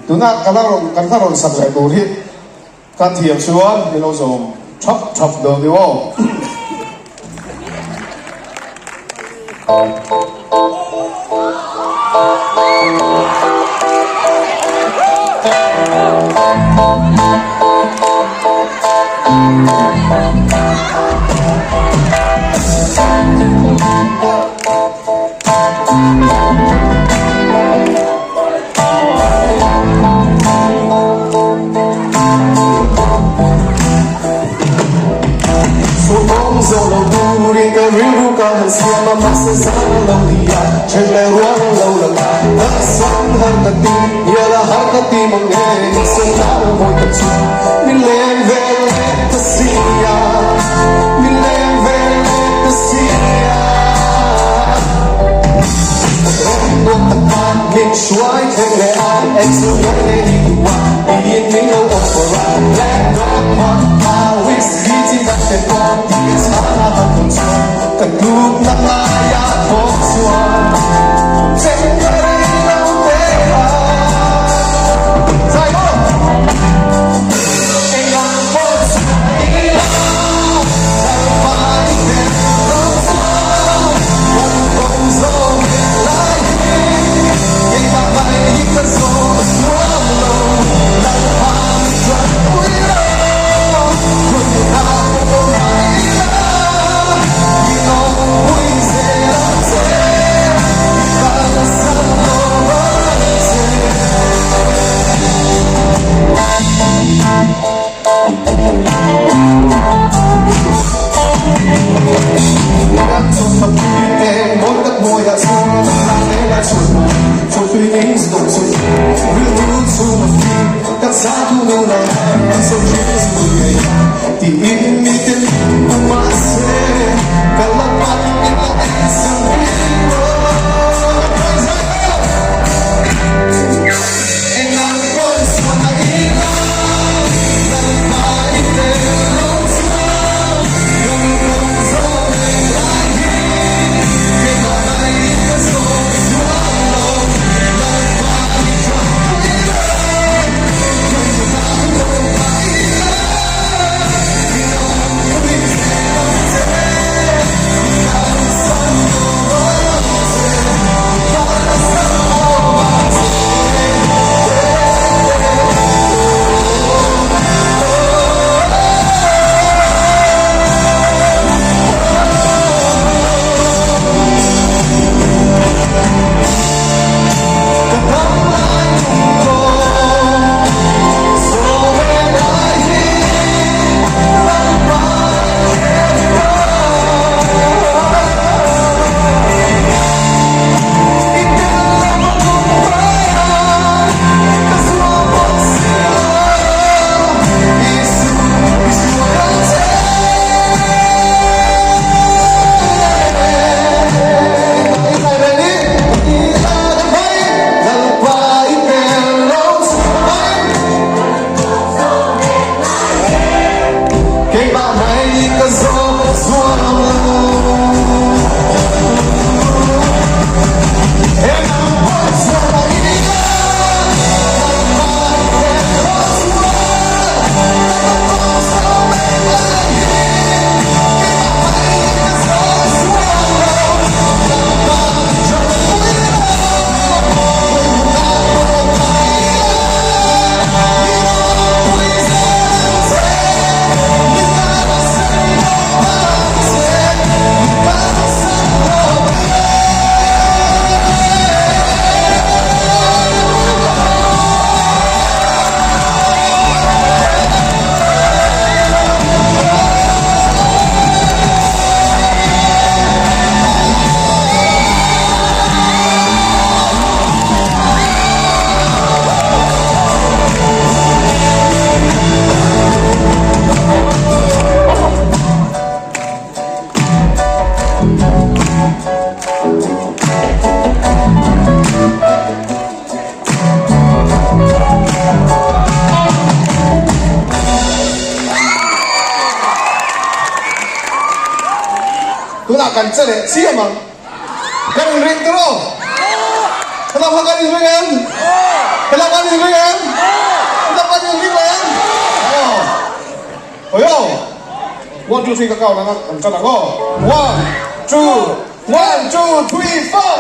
Tuna ka la rawn kan hla rawn sak leh tur hi ka thiam chuan min lo zawm thap thap dawn ni aw. Suakawng zawh lo turin ka rilru ka han siam a, mahse zan a lo ni a, then leh rual a lo lang a, kalsan har ka ti, hnial a har ka ti mang nge, mahse nau vawi ka chu min leng vel leh ta si a, min leng vel leh ta si a. Ram nuam tak khan min hruai thleng leh a, engzil mai leh ni duh a, tiin min lo offer a, Black Dog vodka whiskey chi dang te pawh ti ka chhang a han dawn chuan ka tlukna ngaia thawk chuan cheng ka rei lo te a. Zai maw? Eng ang pawh chuan ila lalpa i tel lo chuan kan kawng zawng leh lai hi keimah mai hi ka zawh zuam lo lalpa mi tanpui lo hun ah pawh mai ila i lawmpui zel ang che i kalsan lo ang che. Tunah kan che leh chiam ang. Kan inring tur aw. Helam kha kan inring em? Helam kan inring em? Helam kan inring leh em? Aw. Hawi aw. One, two, three ka count ang a, kan ṭan ang aw. One, two, one, two, three, four.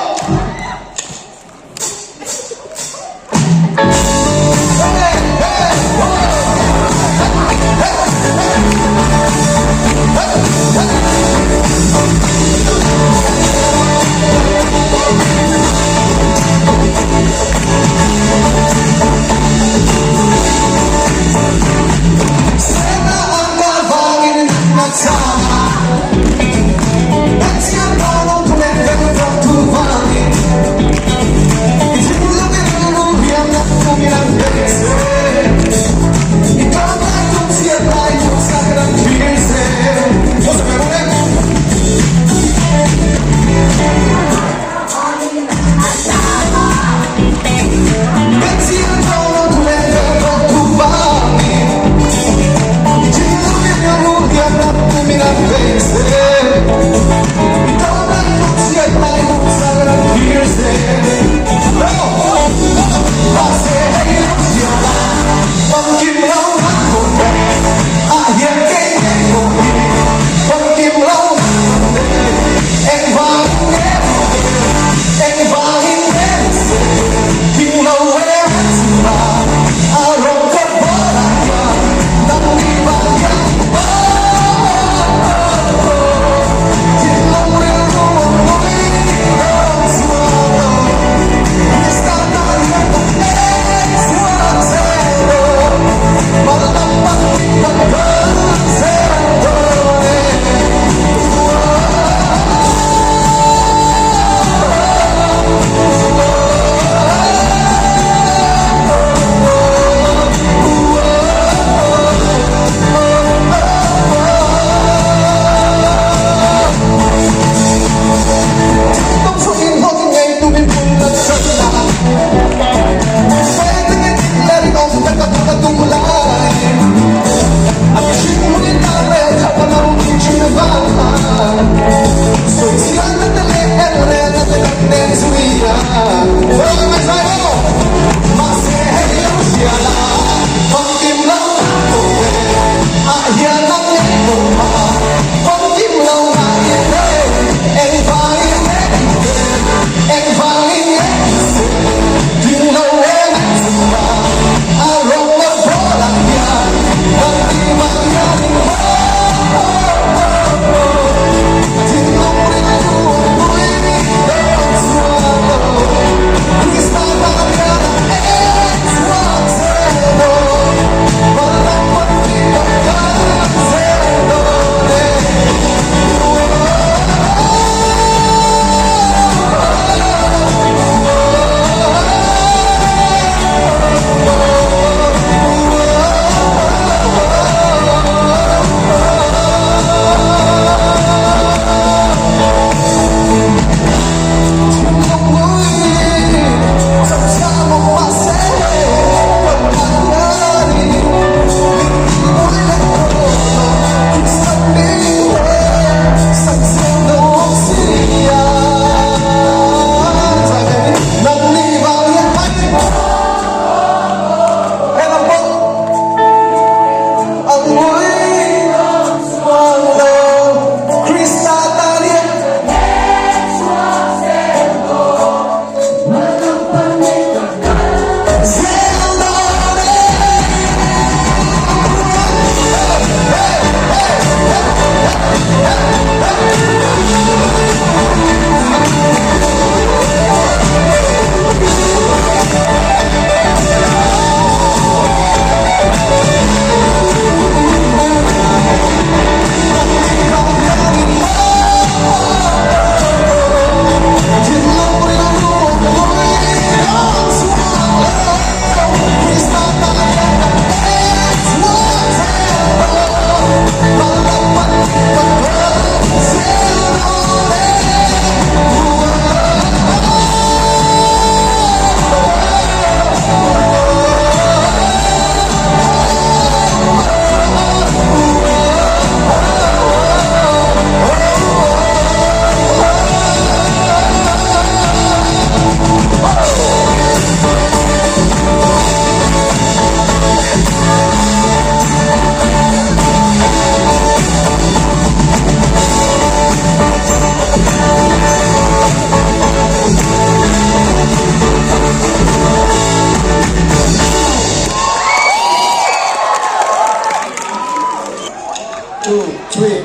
two, three.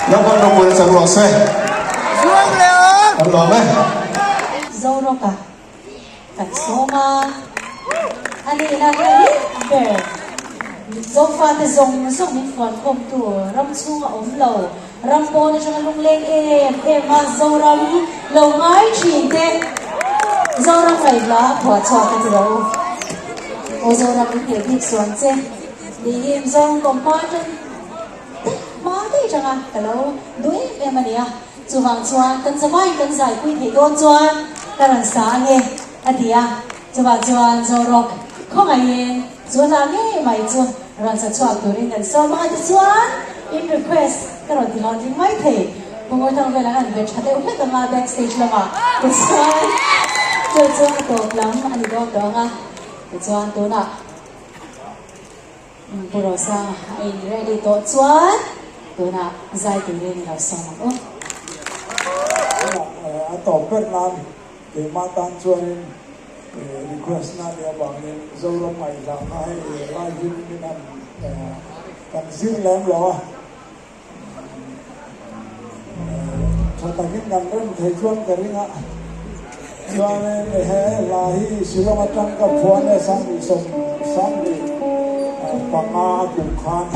Lalpan ropui a chang rawh se. Kan lawm e. Zorawka kan sawm a, a nihna hi a nih ber. Zofate zawng zawng min fuankhawmtu ram chhunga awm lo, ram pawn atanga lungleng em em a Zoram lo ngai thin te Zoram ngaihla a phuah chhuak a ti rawh u. Aw Zoram min heh bik suan che niin Zoram kawmpa atang hma daih atanga ka lo duh em em a nia. Chuvang chuan kan zavaiin kan zaipui theih dawn chuan ka rawn sa ange a ti a. Chuvang chuan Zorawk khawngaihin chu hla ngei mai chu rawn sa chhuak turin kan sawm a, tichuan in request ka rawn ti hlawh tling mai thei. Pu Ngawithang velah khan bet tha deuh hlek anga backstage lamah tichuan chu chu a tawp lam a ni dawn tawh ang a, tichuan tunah Pu Rosanga a in ready tawh chuan tunah zai turin i lo sawm ang u. Tunah a tawp ber nan keimah tan chuanin request na nih avangin Zoram ngaihhlahna hei live in min han kan zir lem lo a, tha takin kan rem thei chuan ka ring a, chuanin he hla hi Shillong atang ka phuan e 2015 kum khan.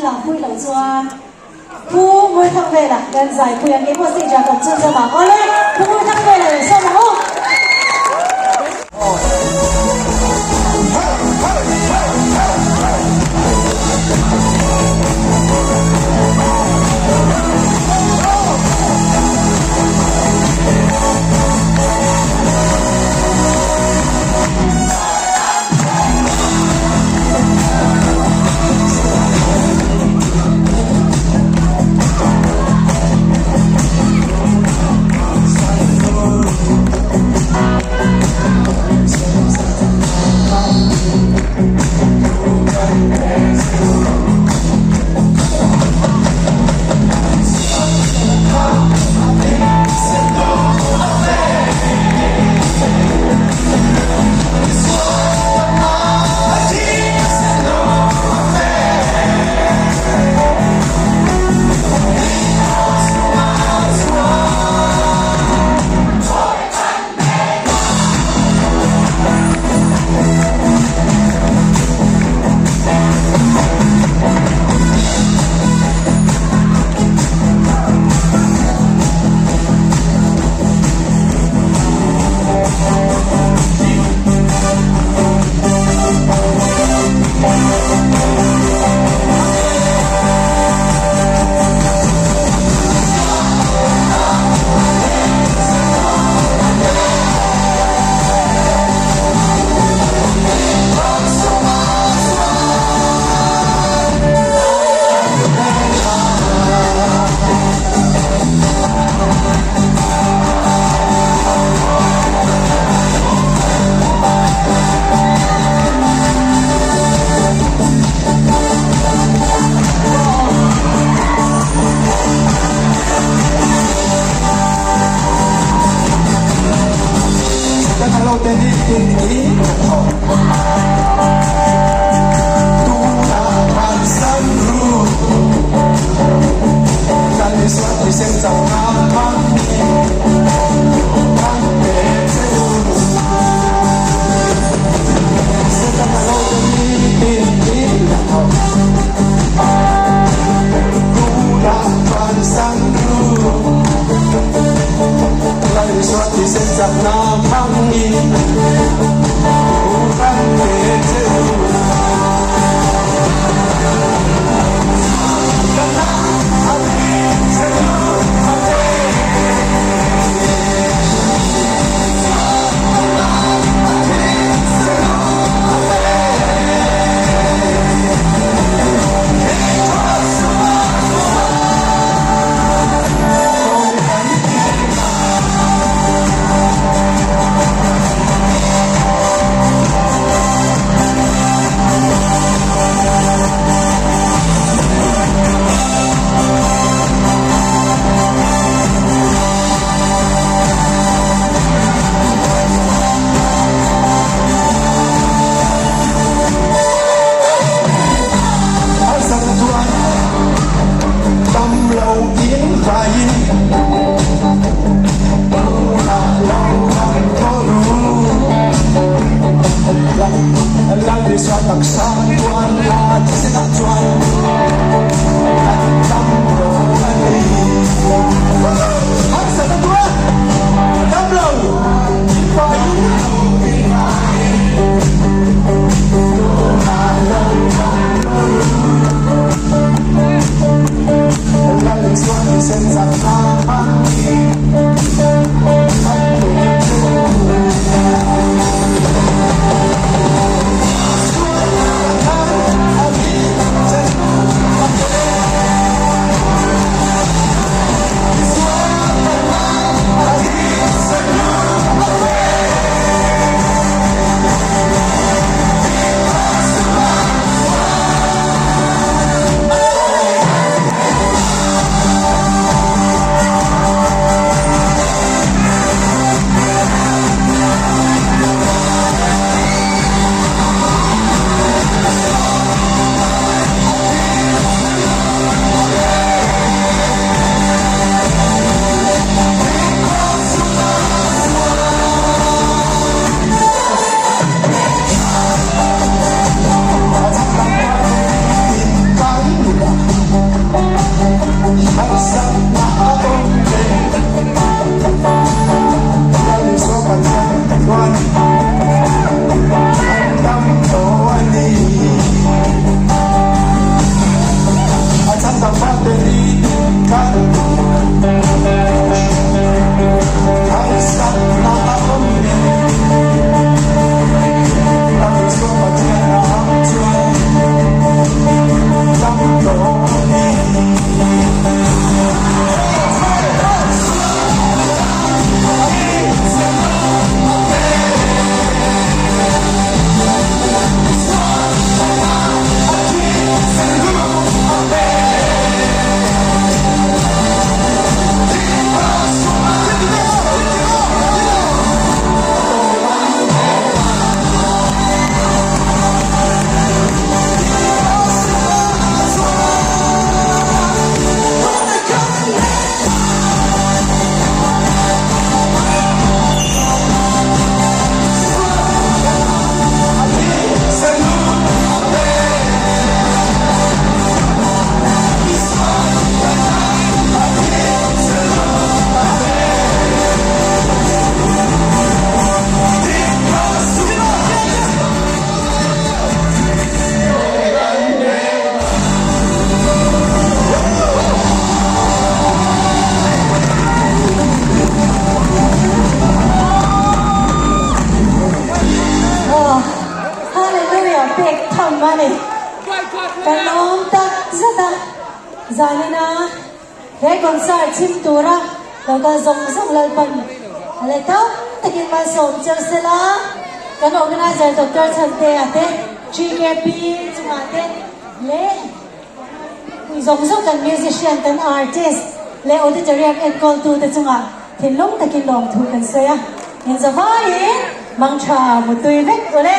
lam pui loh chuan Pu Ngurthangvela kan zai pui ang keipawh stage ah ka awm chhunzawm ang. Awle, Pu Ngurthangvela lo sawm ang u. Zanina he concert chhim tura lo kal zawng zawng Lalpan leh tam takin malsawm cheu sela, kan organizer Doctor Chhantea te, GKP chungah te leh zawng zawng kan musician, kan artist leh auditorium enkawltute chungah thinlung takin lawmthu kan sawi a, inzavaiin mangtha mutui vek ule.